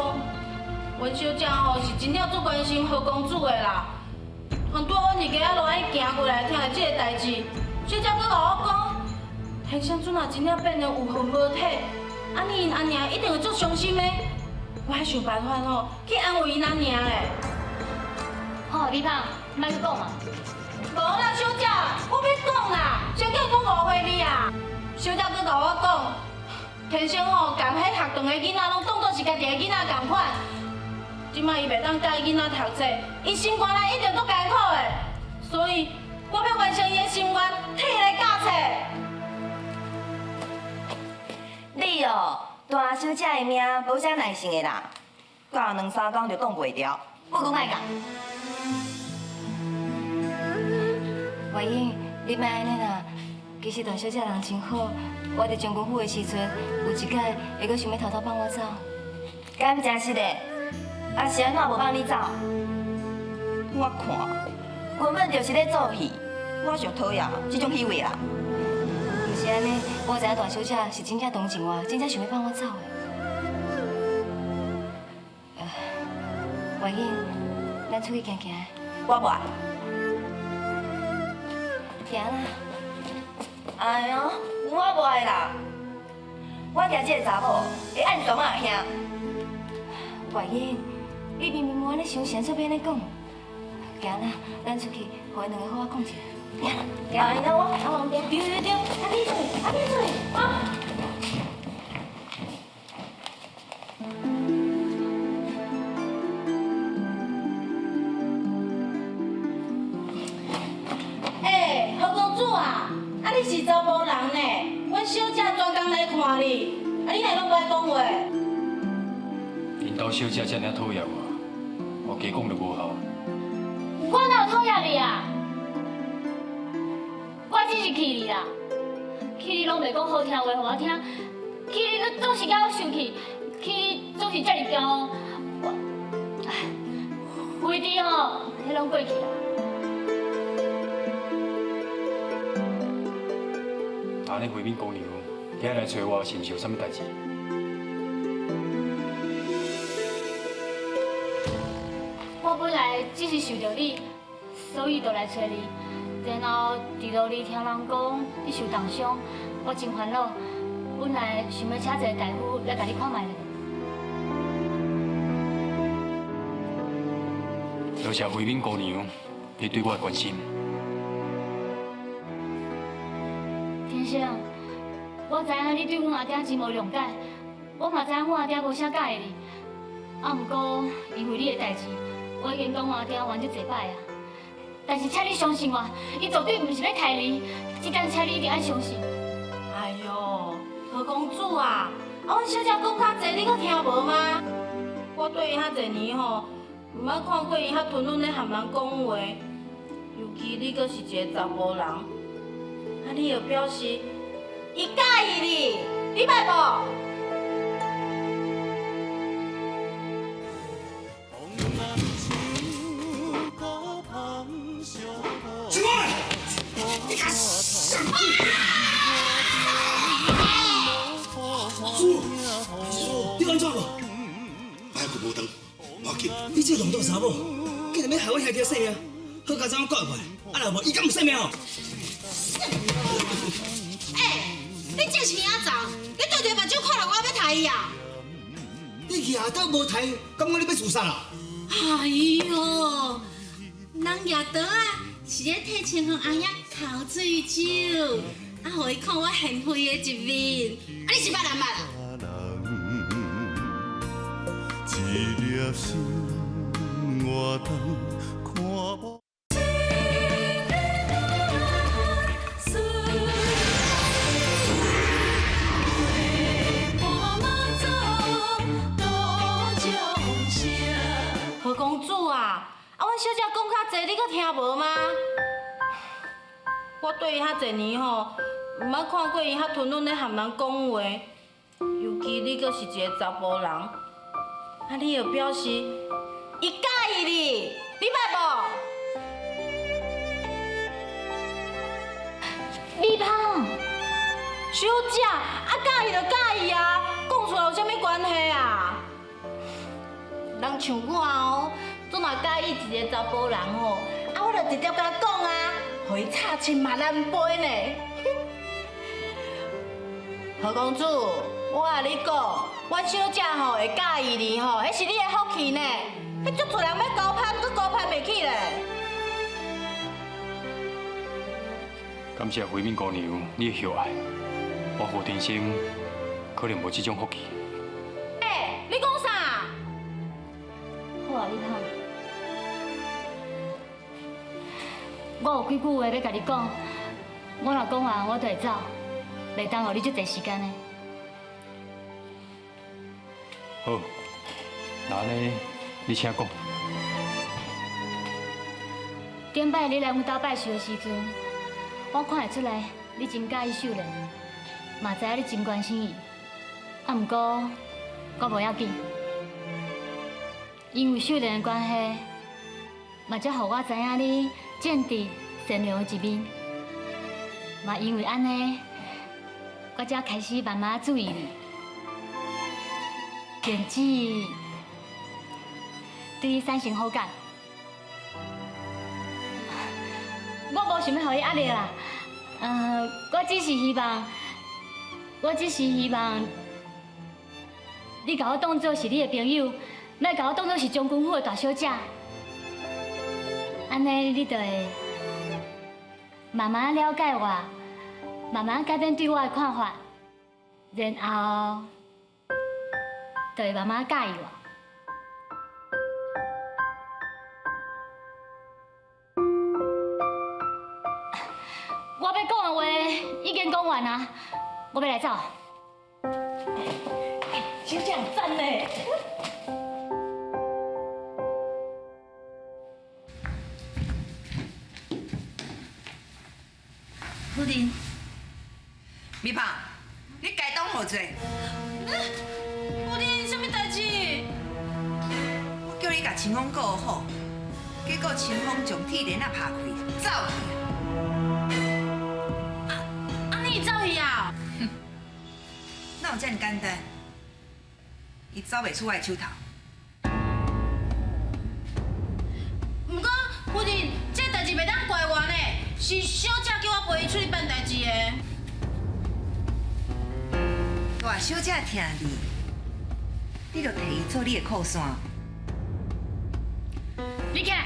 S2: 阮小姐吼是真正足关心何公子的啦。拄阮伫街仔路安尼行过来，听著这个代志，小姐阁共我讲，天生阵若真正变成有魂无体，按呢𪜶阿娘一定会足伤心的。我爱想办法吼，去安慰𪜶阿娘的。
S3: 好，李胖，莫阁讲啊。
S2: 无啦，小姐，我欲讲啦，谁叫讲误会你啊？小姐阁共我讲，天生吼，共彼学堂的囡仔拢当作是家己的囡仔仝款。这摆伊袂当教囡仔读册，伊心肝内一定足艰苦的，所以我欲完成伊的心愿，替伊来教册。
S5: 你哦，大小姐的命无啥耐性的啦，教两三工就挡袂牢，不阁莫教。月英，你莫按呢啦。其实大小姐人真好，我伫将军府的时阵，有一摆会阁想欲偷偷放我走。
S16: 敢真实的？啊是按怎无放你走？我看根本就是咧做戏，我上讨厌这种虚伪啦。
S5: 毋是按呢，我知影大小姐是真正同情我，真正想欲放我走的。月英，咱出去行行。
S16: 我无爱。
S5: 行啦。
S16: 哎哟，我无爱啦！我惊这个查某会暗藏阿兄。
S5: 月英，你明明无按呢想，是按怎欲按呢讲？行啦，咱出去，予𪜶两个好好讲一下。行，
S16: 哎呀，我
S5: 啊，往边。对对对，阿扁出去，阿扁出去，啊！
S2: 欸，何公子啊，啊你是查埔人呢？阮小姐专工来看你，啊你哪拢无爱讲话？𪜶
S11: 兜小姐遮尔讨厌我，我加讲就无效。
S3: 我哪有讨厌你啊？我只是气你啦，气你拢袂讲好听话予我听，气你总是共我生气，气你总是遮尔骄傲。我，唉，非弟吼，彼拢过去啦。
S11: 按呢，慧敏姑娘今日来找我，是毋是有啥物代志？
S3: 我本来只是想著你，所以就来找你。然后伫路里听人讲你受重伤，我真烦恼。本来想欲请一个大夫来共你看觅咧。
S11: 多谢慧敏姑娘，你对我的关心。
S3: 天生，我知影你对阮阿爹真无谅解，我嘛知影阮阿爹无啥佮意你。啊，毋过因为你的代志，我已经讲阮阿爹冤足济摆啊。但是请你相信我，伊绝对毋是欲刣你，这点请你一定爱相信。
S2: 哎哟，何公子啊，啊，阮小姐讲较济，你阁听无吗？我缀伊遐济年吼，毋捌看过伊遐吞忍咧含人讲话，尤其你阁是一个查埔人，啊，你就表示伊佮意你，你捌无？
S6: 出来！你敢啥？
S10: 叔，你按怎无？
S17: 哎，佢无当，无要紧。
S10: 你这个浪荡查某，竟然欲害我兄弟性命，好佳哉我挂过来，啊若无，伊敢有性命哦？
S2: 欸，你这是耳仔脏，你对着目睭看落我欲刣伊啊？
S10: 你去下刀无刣，感觉你欲自杀啦？
S2: 哎哟，人举刀仔是咧替清风阿兄哭醉酒，啊，予伊看我贤惠的一面。啊，你是捌人捌啊？
S15: 一粒心我当看无。
S2: 何公子啊，啊，阮小姐讲较济，你阁听无吗？我缀伊遐济年吼，毋捌看过伊遐吞忍咧含人讲话，尤其你阁是一个查埔人，啊，你就表示伊佮意你，你捌无？
S3: 美芳，
S2: 小姐，啊，佮意就佮意啊，讲出来有啥物关系啊？人像我哦，总若佮意一个查埔人吼，啊，我就直接共讲啊，予伊插亲嘛难飞呢。何公子，我共你讲，阮小姐吼会佮意你吼，彼是你的福气呢。彼足侪人欲高攀，阁高攀袂起咧。
S11: 感谢慧敏姑娘你的厚爱，我何天生可能无这种福气。
S2: 欸，你讲啥？
S3: 好啊，美芳，我有几句话欲共你讲，我若讲完我就会走，袂耽误你足济时间的。
S11: 好，那按呢，你请讲。
S3: 顶摆你来阮兜拜寿的时阵，我看會出來你真佮意秀蓮，嘛知影你真關心伊。啊，毋過我無要緊，因為秀蓮的關係，嘛才予我知影你正直善良的一面。嘛因為按呢，我才開始慢慢注意你，甚至對你產生好感。我無想欲予你壓力啦，我只是希望，我只是希望你共我當做是你的朋友，莫共我當做是將軍府的大小姐。按呢，你就會慢慢了解我，慢慢改變對我的看法，然後就會慢慢佮意我。我欲講的話已經講完啊，我欲來走。
S5: 小姐讚呢！
S16: 夫人，美芳，你該當何罪？
S12: 夫人，啥物代誌？
S4: 我叫你共清風顧好，結果清風將鐵鏈仔拍開，走去。
S12: 啊，你走去啊？
S4: 哪有遮爾簡單？伊走袂出我的手頭。
S12: 毋過夫人，這代誌袂當怪我呢，是小姐叫我陪伊出去辦代誌的。
S4: 大小姐疼你，你就提伊做你的靠山。
S3: 你起來。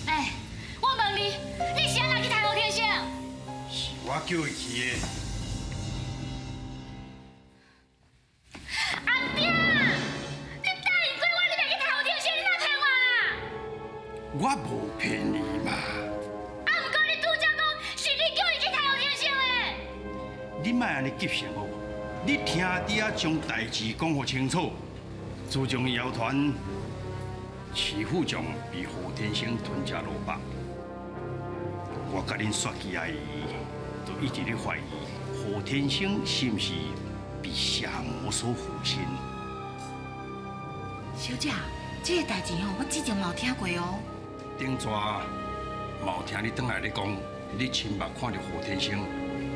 S3: 哎，我問你，你是按怎去刣何天生？
S14: 是我叫伊去的。
S3: 阿爹，你答應過我，你袂去刣何天生，你哪騙我？
S14: 我無騙你嘛。
S3: 啊，毋過你拄才講是你叫伊去刣何天生的。
S14: 你莫按呢急性好無？你聽弟仔將代誌講予清楚。自從謠傳徐副將被何天生吞食蘿蔔，我佮恁雪姬阿姨就一直咧懷疑何天生是毋是被邪魔所附身。
S2: 小姐，這个代誌吼，我之前嘛有聽過哦。
S14: 頂逝嘛有聽你轉來咧講，你親目看著何天生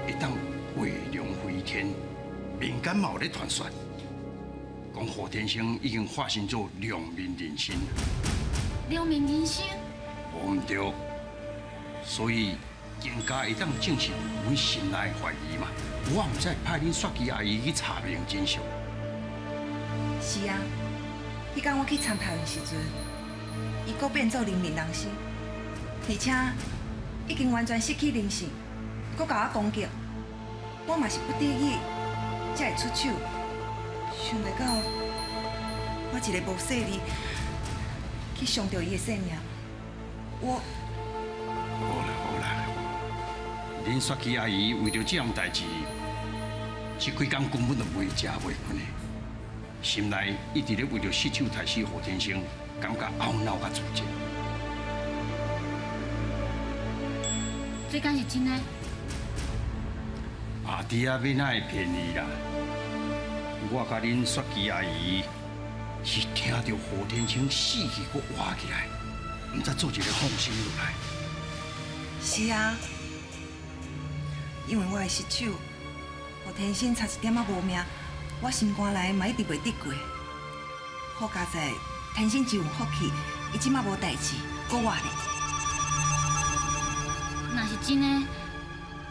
S14: 會當畫龍飛天，民間嘛有咧傳說，講何天生已經化身做兩面人身。
S3: 兩面人身？
S14: 無毋對，所以更加會當證實阮心內的懷疑嘛。我毋才會派恁雪姬阿姨去查明真相。
S4: 是啊，彼工我去參頭的時陣，伊閣變做人面人身，而且已經完全失去靈性，閣共我攻擊。我嘛是不得已才會出手，想袂到我一个無細膩去傷著伊的性命。我
S14: 好啦好啦，恁雪姬阿姨為著這項代誌，這幾工根本就袂食袂睏的，心內一直咧為著失手刣死何天生，感覺懊惱佮自責。
S3: 這敢是真的？
S14: 阿弟仔欲哪會騙你啦？我佮恁雪姬阿姨是聽著何天生死去閣活起來，毋知做一個放心落來。
S4: 是啊，因為我的失手，何天生差一點仔無命，我心肝內嘛一直袂得過。好佳哉，天生真有福氣，伊這馬無代誌，閣活咧。
S3: 若是真的，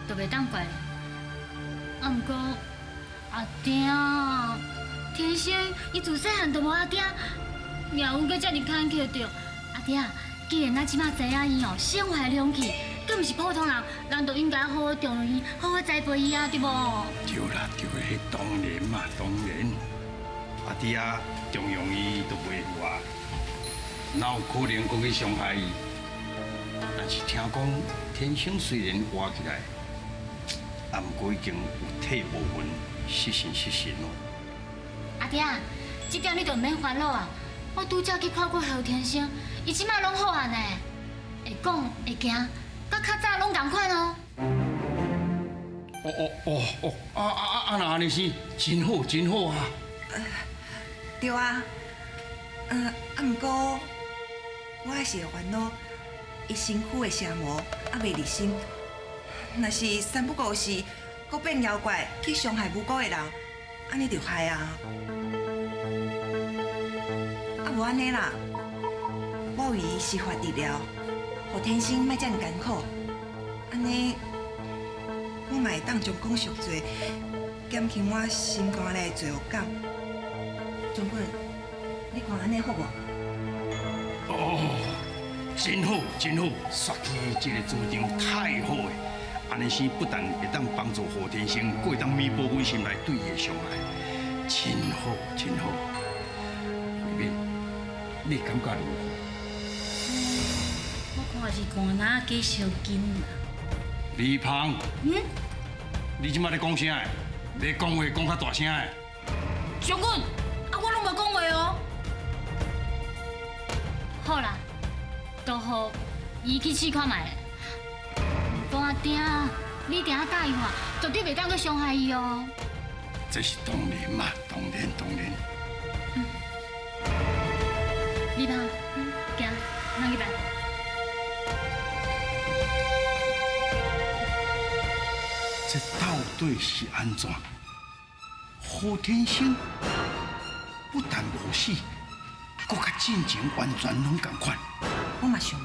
S3: 就袂當怪你。啊，毋過阿爹，天生伊自細漢就無阿爹，命運閣遮爾坎坷著。阿爹，既然咱這馬知影伊哦身懷兩氣，閣毋是普通人，咱就應該好好重用伊，好好栽培伊啊，對無？
S14: 對啦對啦，彼當然嘛，當然。阿弟仔重用伊都袂有啊，哪有可能閣去傷害伊？但是聽講天生雖然活起來，啊，毋過已經有體無魂，失神失神咯。
S3: 阿爹，這點你就毋免煩惱啊！我拄才去看過何天生，伊這馬攏好啊呢。會講會行，佮較早攏仝款哦。
S14: 哦哦哦哦，啊啊啊啊！若按呢是，真好真好啊！
S4: 對啊，啊，毋過我還是會煩惱，伊身軀的邪魔猶未離身，若是三不五時，閣變妖怪去傷害無辜的人，按呢就害啊！啊，無按呢啦，我為伊施法治療，予天生莫遮爾艱苦，按呢我嘛會當將講贖罪，減輕我心肝內的罪惡感。將軍，你看按呢好無？
S14: 哦，真好真好，雪琪這个主張太好了。按呢生不但會當幫助何天生，閣會當彌補阮心內對伊的傷害，真好真好。慧敏，你感覺如何？
S12: 我看是寒哪加燒緊啦。
S14: 李芳，
S12: 嗯，
S14: 你這馬咧講啥？你講話講較大聲的。
S12: 將軍，啊，我攏無講話哦。
S3: 好啦，都予伊去試看覓。毋過阿鼎，你定仔教伊吼，絕對袂當閣傷害伊哦。
S14: 這是當然嘛，當然當然。
S3: 李芳，行，咱去辦。
S14: 這到底是按怎？何天生不但無死，閣佮進前完全攏仝款。
S4: 我嘛想，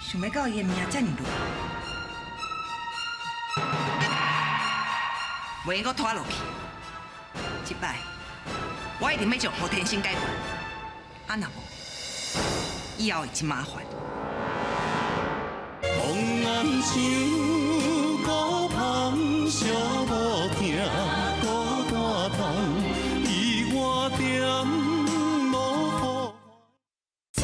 S4: 想欲到伊的命遮爾弱，袂用閣拖落去。這擺我一定欲將何天生解決，啊若無，以後會真麻煩。
S15: 風暗像孤芳寂无疼，孤單痛，伊我点无予。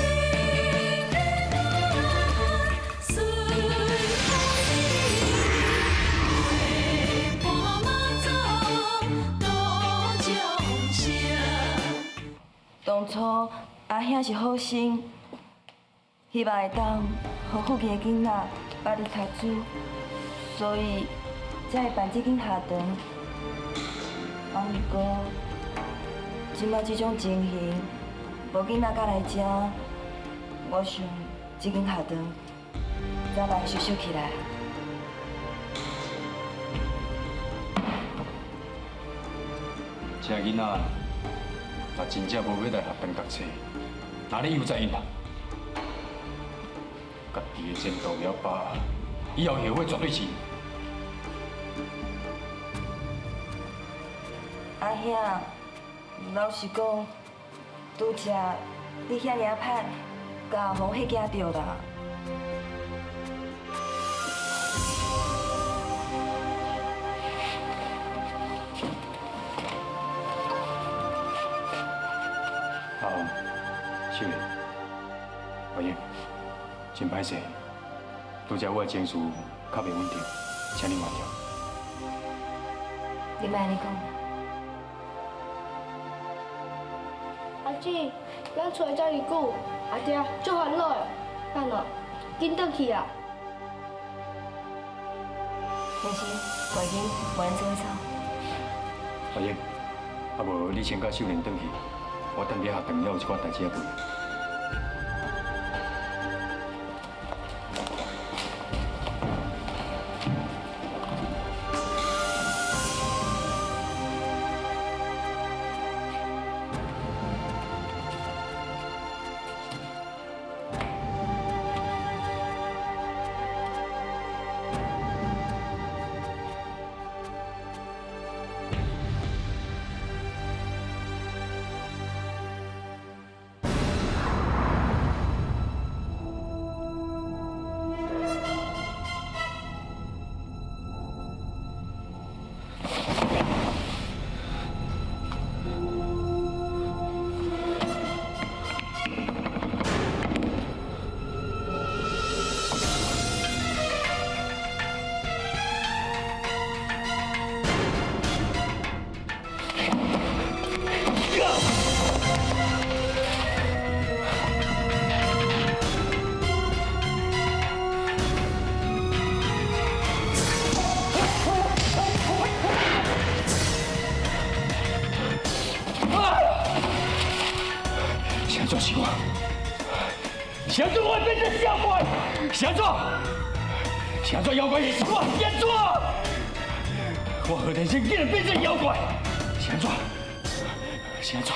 S16: 當初阿兄是好心，希望會當予附近的囡仔捌你讀書，所以才會辦這間學堂。啊，毋過這擺這種情形，無囡仔敢來遮，我想這間學堂早晚會收收起來。
S11: 這囡仔若真正無欲來學堂讀冊，哪裡有在𪜶啊？家己的前途袂曉把握，以後後悔絕對是。
S16: 阿兄，老實講，拄才你遐爾仔歹，共阿紅嚇驚著啦。
S11: 阿紅、秀蓮、慧英，真歹勢，拄才我的情緒較袂穩定，請你原諒。
S16: 你莫按呢講。
S7: 阿姊，咱厝遮爾久，阿爹足煩惱的，等哦，緊轉去啊！
S16: 天生，趕緊，無咱做伙走。
S11: 阿英，啊無你先佮秀蓮轉去，我踮佇學堂猶有一寡代誌欲做。是按怎？是按怎妖怪是我？是按怎？我何天生竟然变成妖怪？是按怎？是按怎？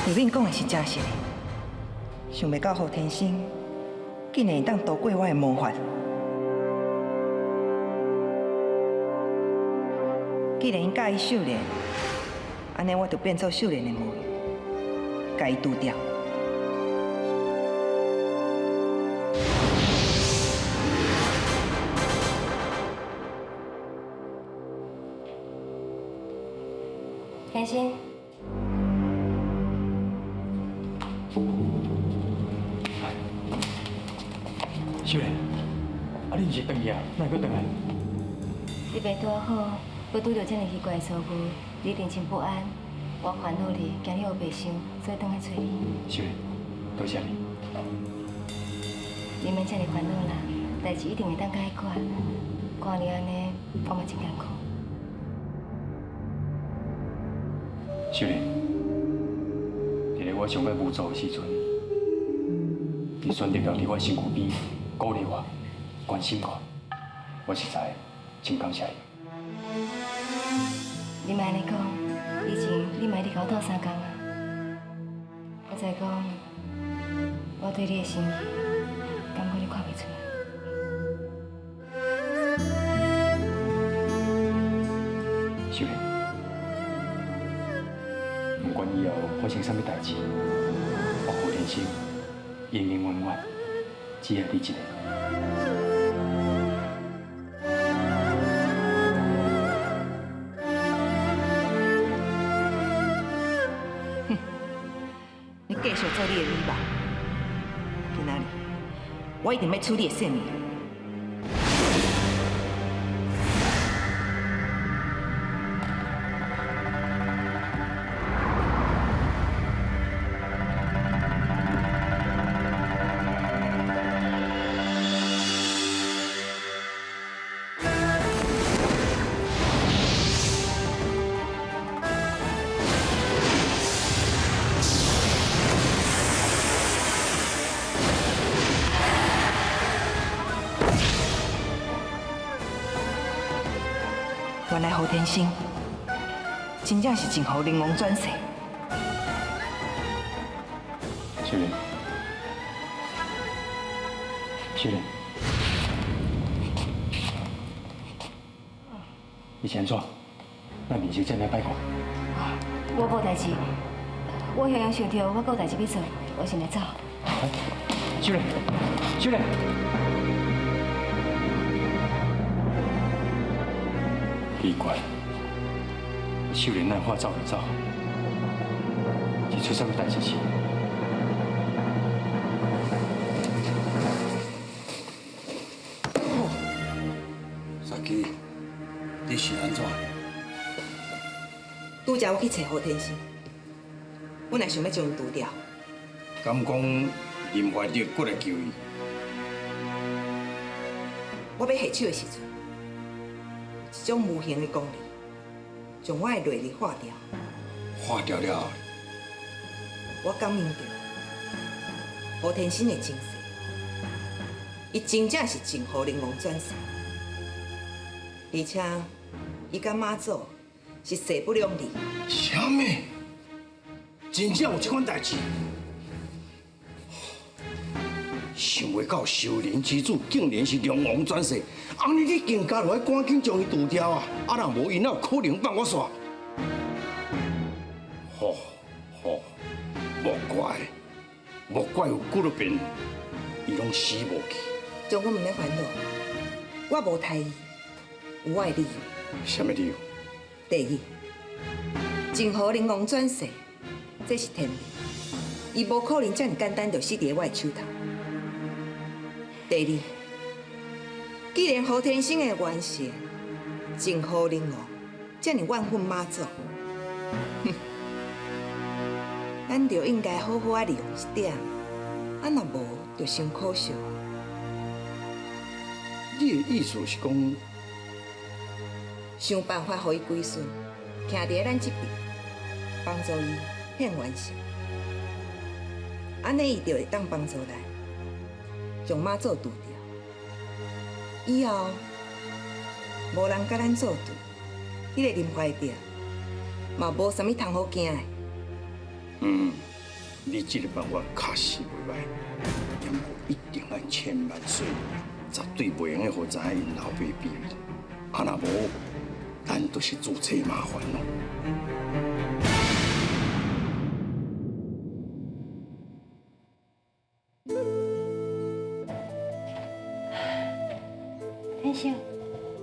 S4: 慧敏讲的是真实的，想袂到何天生竟然会当渡过我的魔法。既然伊佮意秀莲，按呢我就变做秀莲的模样，共伊除掉。
S16: 天心。
S11: 秀莲，啊你毋是转去啊？哪会阁转来？
S16: 你袂拄好，阁拄著这尔奇怪的遭遇，你一定真不安。我烦恼你，惊你乌白想，所以转来揣你。
S11: 秀莲，多谢你。
S16: 你免这尔烦恼啦，代志一定会当解决。看你按呢，我嘛真艰苦。
S11: 秀莲，伫咧我上欲无助的时阵，你选择留伫我身躯边，鼓励我，关心我，我实在真感谢你。
S16: 你莫按呢讲，以前你嘛一直共我斗相共啊。我知讲，我对你的心意，感觉你看袂出来。
S11: 秀莲，不管以后发生啥物代志，我何天生永永远远只爱你一个。
S4: 哼，你继续做你的美梦。今仔日，我一定欲取你的性命。原来何天生真正是真予灵王转世。
S11: 秀莲，秀莲，你是按怎？咱面色这尔歹看？
S16: 我无代志，我雄雄想著我阁有代志欲做，我先来走。
S11: 秀莲，秀莲。奇怪，秀莲哪会话走就走？是出啥物代志是？
S14: 沙基，你是按怎？
S4: 拄才我去揣何天生，本来想欲将伊除掉。
S14: 敢讲林怀德过来求伊？
S4: 我欲下手的时阵，一种无形的功力，将我的内力化掉。
S14: 化掉了后，
S4: 我感应著何天生的前世，伊真正是真予灵王转世，而且伊佮妈祖是势不两立。
S14: 啥物？真正有这款代志？想袂到修灵之主竟然是龙王转世，按呢你更加著爱赶紧将伊除掉啊！啊，若无伊哪有可能放我煞？吼吼，莫怪，莫怪有几落遍，伊拢死无去。
S4: 将军毋免烦恼，我无杀伊，有我的理由。
S14: 啥物理由？
S4: 第一，真予灵王转世，这是天命，伊无可能这尔简单就死伫我的手头。第二，既然何天生的原型真予灵王这尔怨恨妈祖，哼，咱就应该好好仔利用这点，啊若无就伤可惜。
S14: 你的意思是讲，
S4: 想办法予伊归顺，徛伫咱这边，幫助伊獻完成，按呢伊就會當幫助咱，將媽祖除掉。以後無人佮咱做對，彼個林懷德嘛無啥物通好驚的。
S14: 嗯，你這个辦法確實袂歹，不過一定愛千萬細，絕對袂用得予知影𪜶老爸秘密。啊，若無，咱就是自找麻煩囉。
S7: 天生，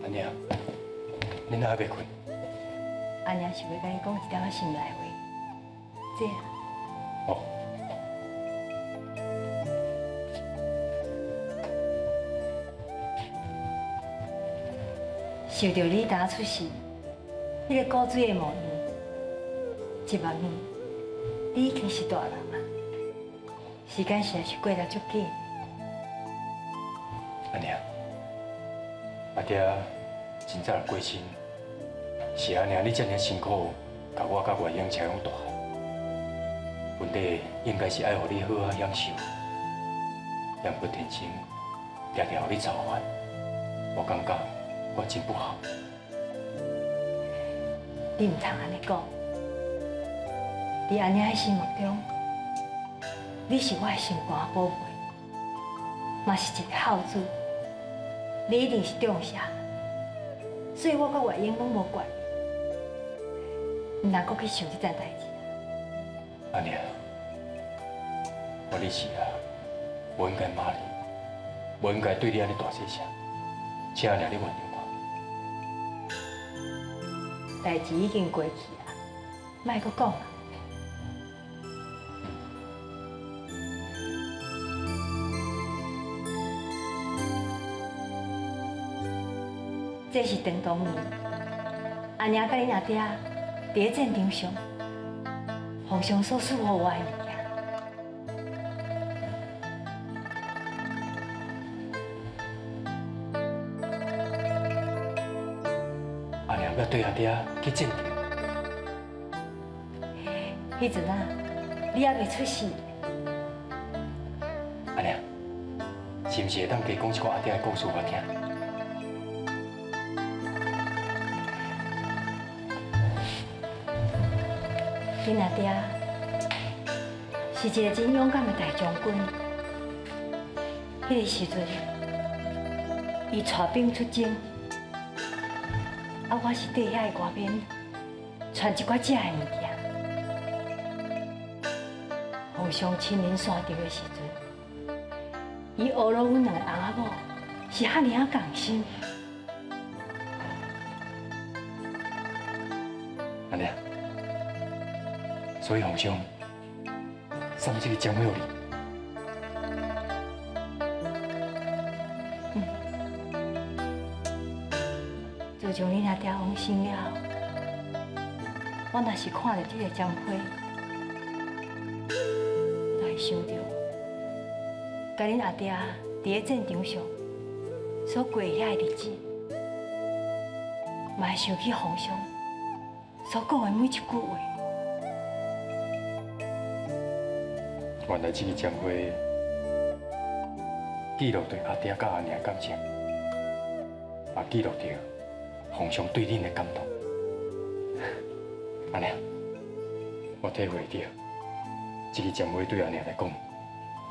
S11: 阿娘，你哪还袂睏？
S7: 阿娘是欲共你講一點仔心內話，這。
S11: 哦。
S7: 想著你當出世，彼个古錐的模樣，這擺呢，你已經是大人啊。時間實在是過得足緊。
S11: 阿娘，阿爹真早就過身，是阿娘你這爾辛苦，共我佮月英捙養大漢，本底應該是愛予你好好享受，也毋過天生常常予你操煩，我感覺我真不好。
S7: 你毋通按呢講，佇阿娘的心目中，你是我的心肝寶貝，嘛是一個孝子，你一定是重視，所以我佮月英攏無怪你，毋通閣去想這層代誌。
S11: 阿娘，我你是啊，無應該罵你，無應該對你按呢大細聲，請阿娘你原諒我。
S7: 代誌已經過去啊，莫閣講啊。這是當年，阿娘佮恁阿爹佇咧戰場上，皇上所賜予我的物件。
S11: 阿娘欲對阿爹去戰場。
S7: 彼陣啊，你猶未出世。
S11: 阿娘，是毋是會當加講一寡阿爹的故事予我聽？
S7: 恁阿爹是一个真勇敢的大將軍。彼个時陣，伊帶兵出征，啊，我是綴遐的外面傳一寡食的物件。皇上親臨山頂的時陣，伊學了阮兩个翁仔某是遐爾仔仝心。
S11: 阿娘，所以皇上送這个針花予你。
S7: 自從恁阿爹往生了後，我若是看著這个針花，就會想著，佮恁阿爹佇咧戰場上所過遐个日子，嘛會想起皇上所講的每一句話。
S11: 原來這个針花記錄著阿爹佮阿娘的感情，也記錄著皇上對恁的感動。阿娘，我體會著，這个針花對阿娘來講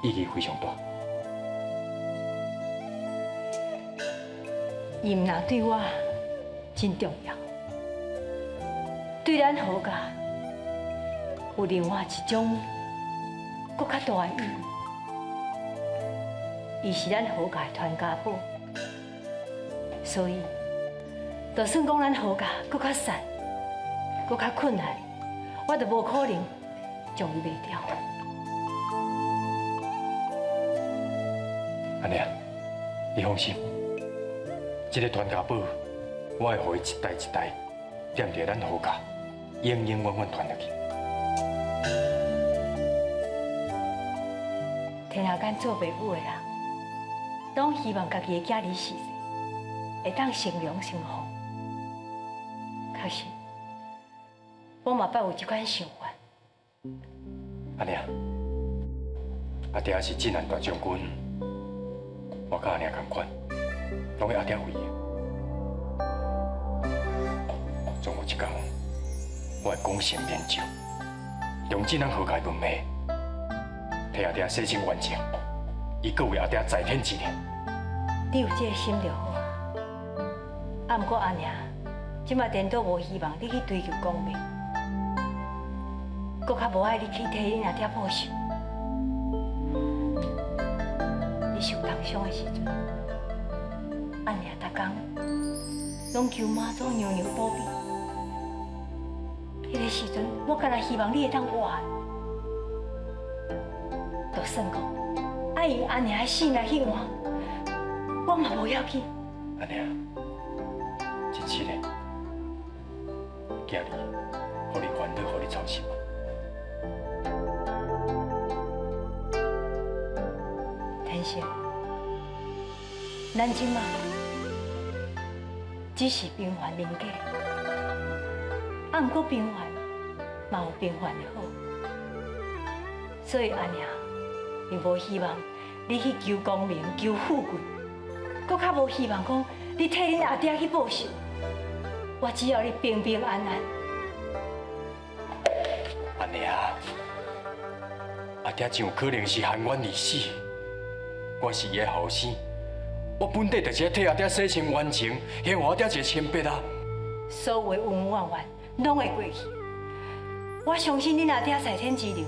S11: 意義非常大。
S7: 伊毋但對我真重要，對咱何家有另外一種閣較大的意義。伊是咱何家的傳家寶，所以就算講咱何家閣較散、閣較困難，我都無可能將伊賣掉。
S11: 阿娘，你放心，這个傳家寶，我會予伊一代一代踮佇咱何家，永永遠遠傳落去。
S7: 天下間做爸母的人，攏希望家己的囝兒時會當成龍成鳳。確實，我嘛捌有這款想法。
S11: 阿娘，阿爹是晋南大将军，我佮阿娘仝款，拢为阿爹为的。总有一天，我会功成名就，用晋南何家门楣，替阿爹洗清冤情，伊阁为阿爹在天之灵。
S7: 你有这个心就好啊。啊，毋过阿娘，这马颠倒无希望你去追求功名，阁较无爱你去替恁阿爹报仇。你受重伤的时阵，阿娘逐工拢求妈祖娘娘保庇。彼个时阵，我敢若希望你会当活，就算讲爱用阿娘的性命去换，我嘛无要紧。
S11: 阿娘，真是的，囝儿，予你烦恼，予你操心。
S7: 天成，咱这马只是平凡人家，啊，毋过平凡嘛有平凡的好，所以阿娘并无希望你去求功名、求富贵，阁较无希望讲你替恁阿爹去报仇。我只要你平平安安。
S11: 阿娘，阿爹真有可能是含冤而死。我是伊的后生，我本底就是替阿爹洗清冤情，还阿爹一个清白啊。
S7: 所有的恩恩怨怨拢会过去。我相信恁阿爹在天之灵，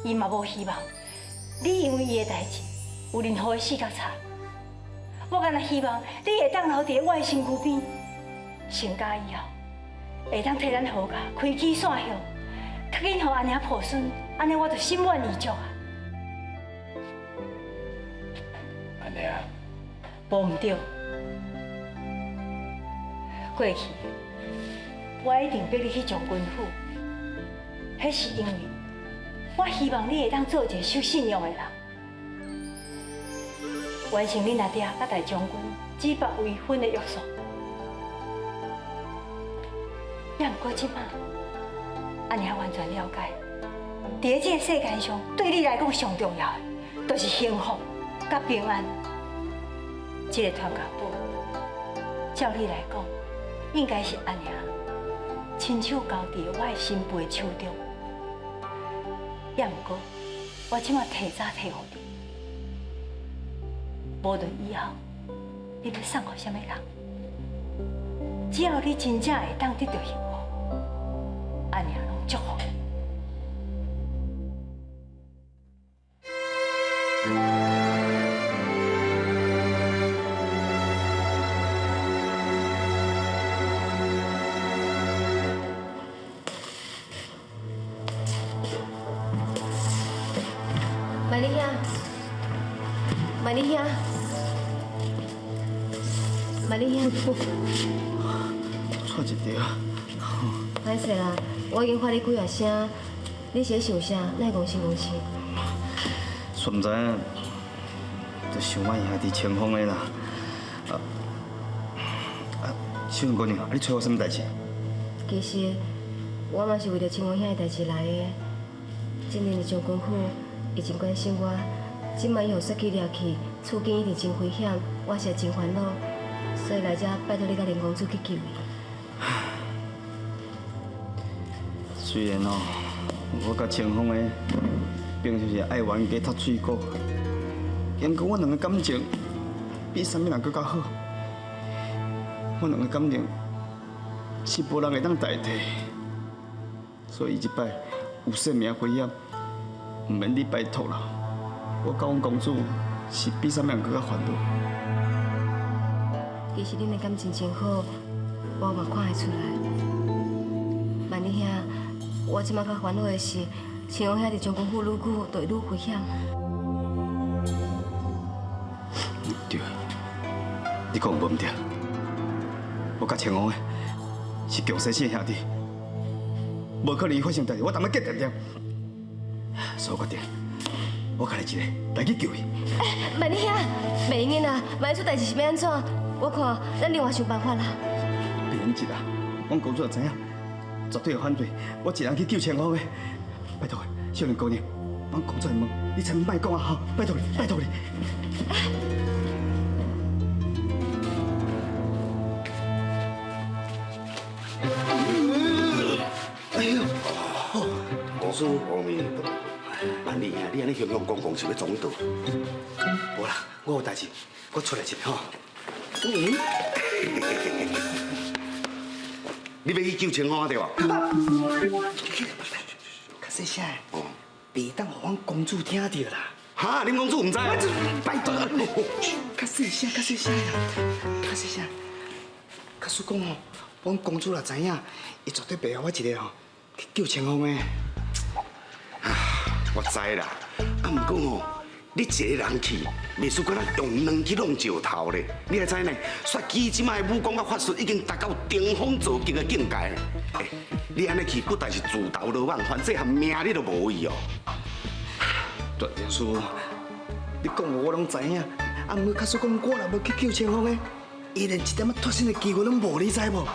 S7: 伊嘛无希望你因为伊的代志有任何的死角差。我干焦希望你会当留伫我的身躯边，成家以后会当替咱何家开枝散叶，较紧予阿娘抱孙，按呢我就心满意足啊。
S11: 阿娘，
S7: 无毋对，过去我一定逼你去将军府，彼是因为我希望你会当做一个守信用的人，完成恁阿爹佮大将军指腹为婚的约束。也毋过这马，阿娘完全了解，伫咧这个世间上，对你来讲上重要的，就是幸福佮平安。这个传家宝，照理来讲，应该是阿娘亲手交伫我的新妇的手中。也毋过，我这马提早提予你，无论以后你欲送予啥物人，只要你真正会当得到幸福，阿娘拢祝福你。
S5: 万里兄，万里兄，万里兄，
S6: 错一条。
S5: 歹势啦，我已经发你几啊声，你是咧想啥？哪会戆神戆气？
S6: 煞毋知影，就想阮兄弟清风的啦。啊啊，秀云姑娘，啊你揣我啥物代志？
S5: 其实我嘛是为著清风兄的代志来的。今年的将军府伊真关心我，这摆伊予杀机掠去，处境一定真危险，我是真烦恼，所以来遮拜托你佮林公子去救伊。
S6: 虽然哦，我佮清风的并就是爱冤家踢嘴鼓，毋过阮两个感情比啥物人阁较好。阮两个感情是无人会当代替，所以这摆有性命危险，毋免你拜托啦。我佮阮公主是比啥物人阁较烦恼。
S5: 其实恁的感情真好，我嘛看会出来。万里兄，我这马较烦恼的是，清风兄伫将军府愈久，就会愈危险。
S6: 对，你讲无毋对。我佮清风的是共生死的兄弟，无可能伊发生代志，我当欲结定定。所以我决定，我家己一个来去救伊。
S5: 欸，万里兄，袂用的啦，万一出代志是欲按怎？我看咱另外想办法啦。
S6: 袂用急啦，阮公主也知影，绝对会反对我一人去救清风的。拜託，少年姑娘，阮公主會問，你千萬莫講啊！吼，拜託你，拜託你。
S17: 哎呦，公主，阿彌陀佛，萬你啊，你按呢雄雄公公是欲創倒？
S6: 無啦，我有代誌，我出來一下吼。
S17: 嗯，你欲去救清風對無？
S6: 較細聲，袂當予阮公主聽著啦。
S17: 哈，恁公主毋知？
S6: 拜託，較細聲，較細聲啦，較細聲。假使講吼，阮公主若知影，伊絕對袂予我一个吼去救清風的。
S17: 我知啦，啊，毋過吼，你一个人去，袂輸敢若用兩去弄石頭咧。你也知呢，雪姬這擺的武功佮法術已經達到登峰造極的境界。欸，你按呢去，不但是自投羅網，反正項命你都無去哦。
S6: 大天師，你講的我攏知影，啊，毋過假使講我若無去救清風的，伊連一點仔脫身的機會攏無，你知無？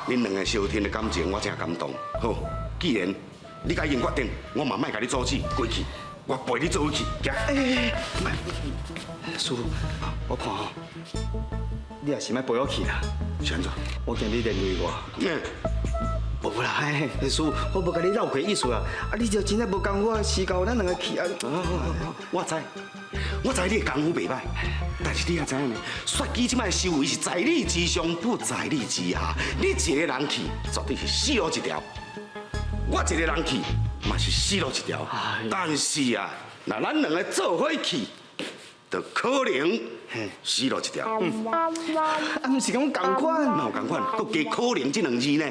S17: 恁兩个相挺的感情，我真感動。好，既然你已經決定，我嘛莫共你阻止，過去，我陪你做伙去，行。
S6: 欸，師傅，我看吼，你也是莫陪我去啦。
S17: 是按怎？
S6: 我驚你連累我。
S17: 嗯。
S6: 無啦，嘿，師傅，我無共你繞開意思啦。啊，你就真正無功夫，時到咱兩个去啊。
S17: 我知，我知你的功夫袂歹，但是你也知影呢，雪姬這擺修為是在你之上，不在你之下。你一个人去，絕對是死路一條。我一个人去，嘛是死路一條。但是啊，若咱兩个做伙去，就可能死路一條。
S6: 啊，毋是講仝款？
S17: 哪有仝款？閣加可能這兩字呢？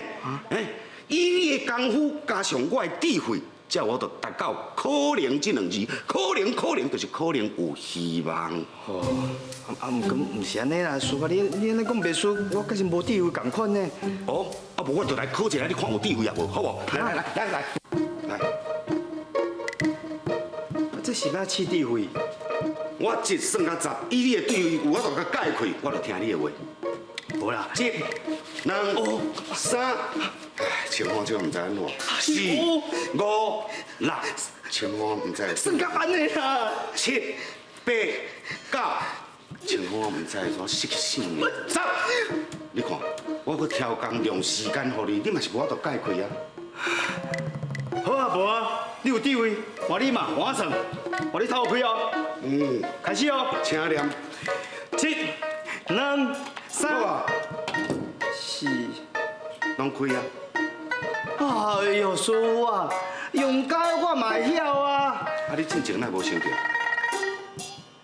S17: 欸，以你的功夫加上我的智慧，才有法度達到可能這兩字。可能可能就是可能有希望。
S6: 哦，啊，毋過毋是按呢啦，師傅，你按呢講袂輸，我確實無智慧仝款呢。
S17: 哦，啊無我就來考一下，你看有智慧也無，好無？來來來來來來。
S6: 這是欲試智慧？
S17: 我一算到十，以你的智慧有法度共解開，我就聽你的話。
S6: 無啦，
S17: 一、兩、三，清風這毋知按怎，四、五、六，清風毋知。
S6: 算較按呢啦。
S17: 七、八、九，清風毋知怎失去性命。十，你看，我閣超工量時間予你，你嘛是無法度解開啊。
S6: 好啊，無啊，你有智慧，換你嘛，換我算，予你頭開哦。
S17: 嗯，
S6: 開始哦。
S17: 請念。
S6: 七、兩、三、四，
S17: 攏開啊！
S6: 哎呦，師傅啊，用教我嘛會曉啊。
S17: 啊，你進前哪無想著？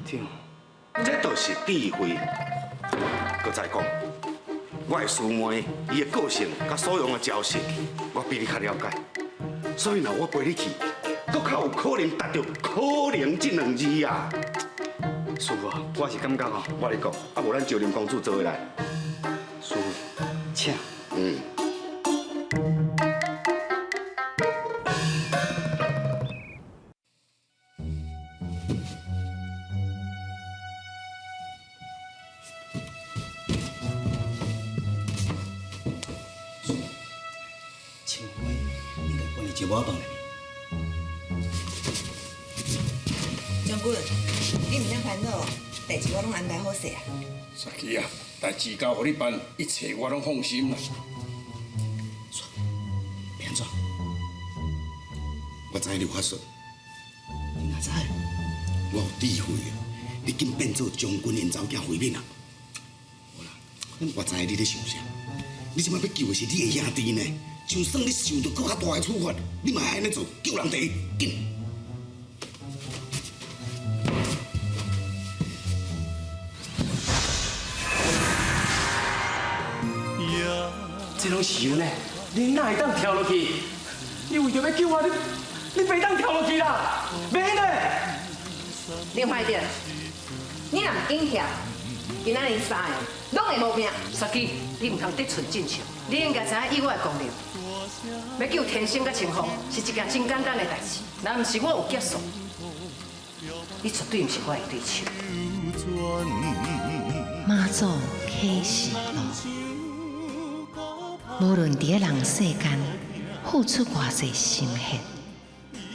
S6: 對。
S17: 這就是智慧。閣再講，我的師妹，伊的個性佮所用的招式，我比你較了解。所以若我陪你去，閣較有可能達到可能這兩字啊。
S6: 師傅，我是感覺吼，
S17: 我咧講，啊無咱招林公主做伙來。
S6: 師傅，請。
S17: 嗯。
S6: 清風應該關佇石磨仔房內面。
S4: 將軍，你毋免煩惱，代誌我攏安排好勢啊。
S1: 雪姬啊，代誌交予你辦，一切我攏放心啦。
S6: 欲按怎？
S17: 我知你有法術。
S6: 你哪知？
S17: 我有智慧啊！你緊變做將軍𪜶查某囝慧敏啊！無啦，我知你咧想啥。你這擺欲救的是你的兄弟呢，就算你受著閣較大的處罰，你嘛愛按呢做，救人第一，緊！
S8: 這攏是油呢，你哪會當跳落去？你為著欲救我，你袂當跳落去啦，袂呢！
S4: 林懷德，你若毋緊跳，今仔日三个攏會無命。
S9: 雪姬，你毋通得寸進尺，你應該知影以我的功力，欲救天生佮清風是一件真簡單的代誌。若毋是我有劫數，你絕對毋是我的對手。
S2: 媽祖啟示錄，無論佇咧人世間，
S9: 付出偌濟心血，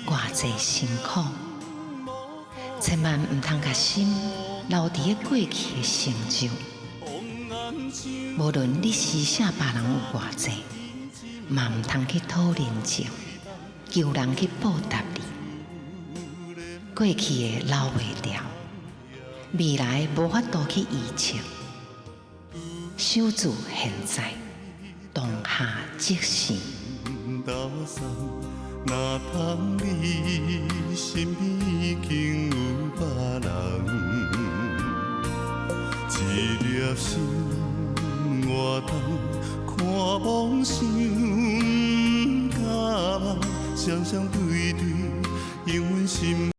S9: 偌濟辛苦，千萬毋通共心留佇咧過去的成就。無論你施捨別人有偌濟，嘛毋通去討人情，求人去報答你。過去的留袂牢，未來無法度去預測。守住現在，當下即是。
S15: 若通你身邊已經有別人，一粒心偌重，看夢想不敢夢，雙雙對對，永遠心。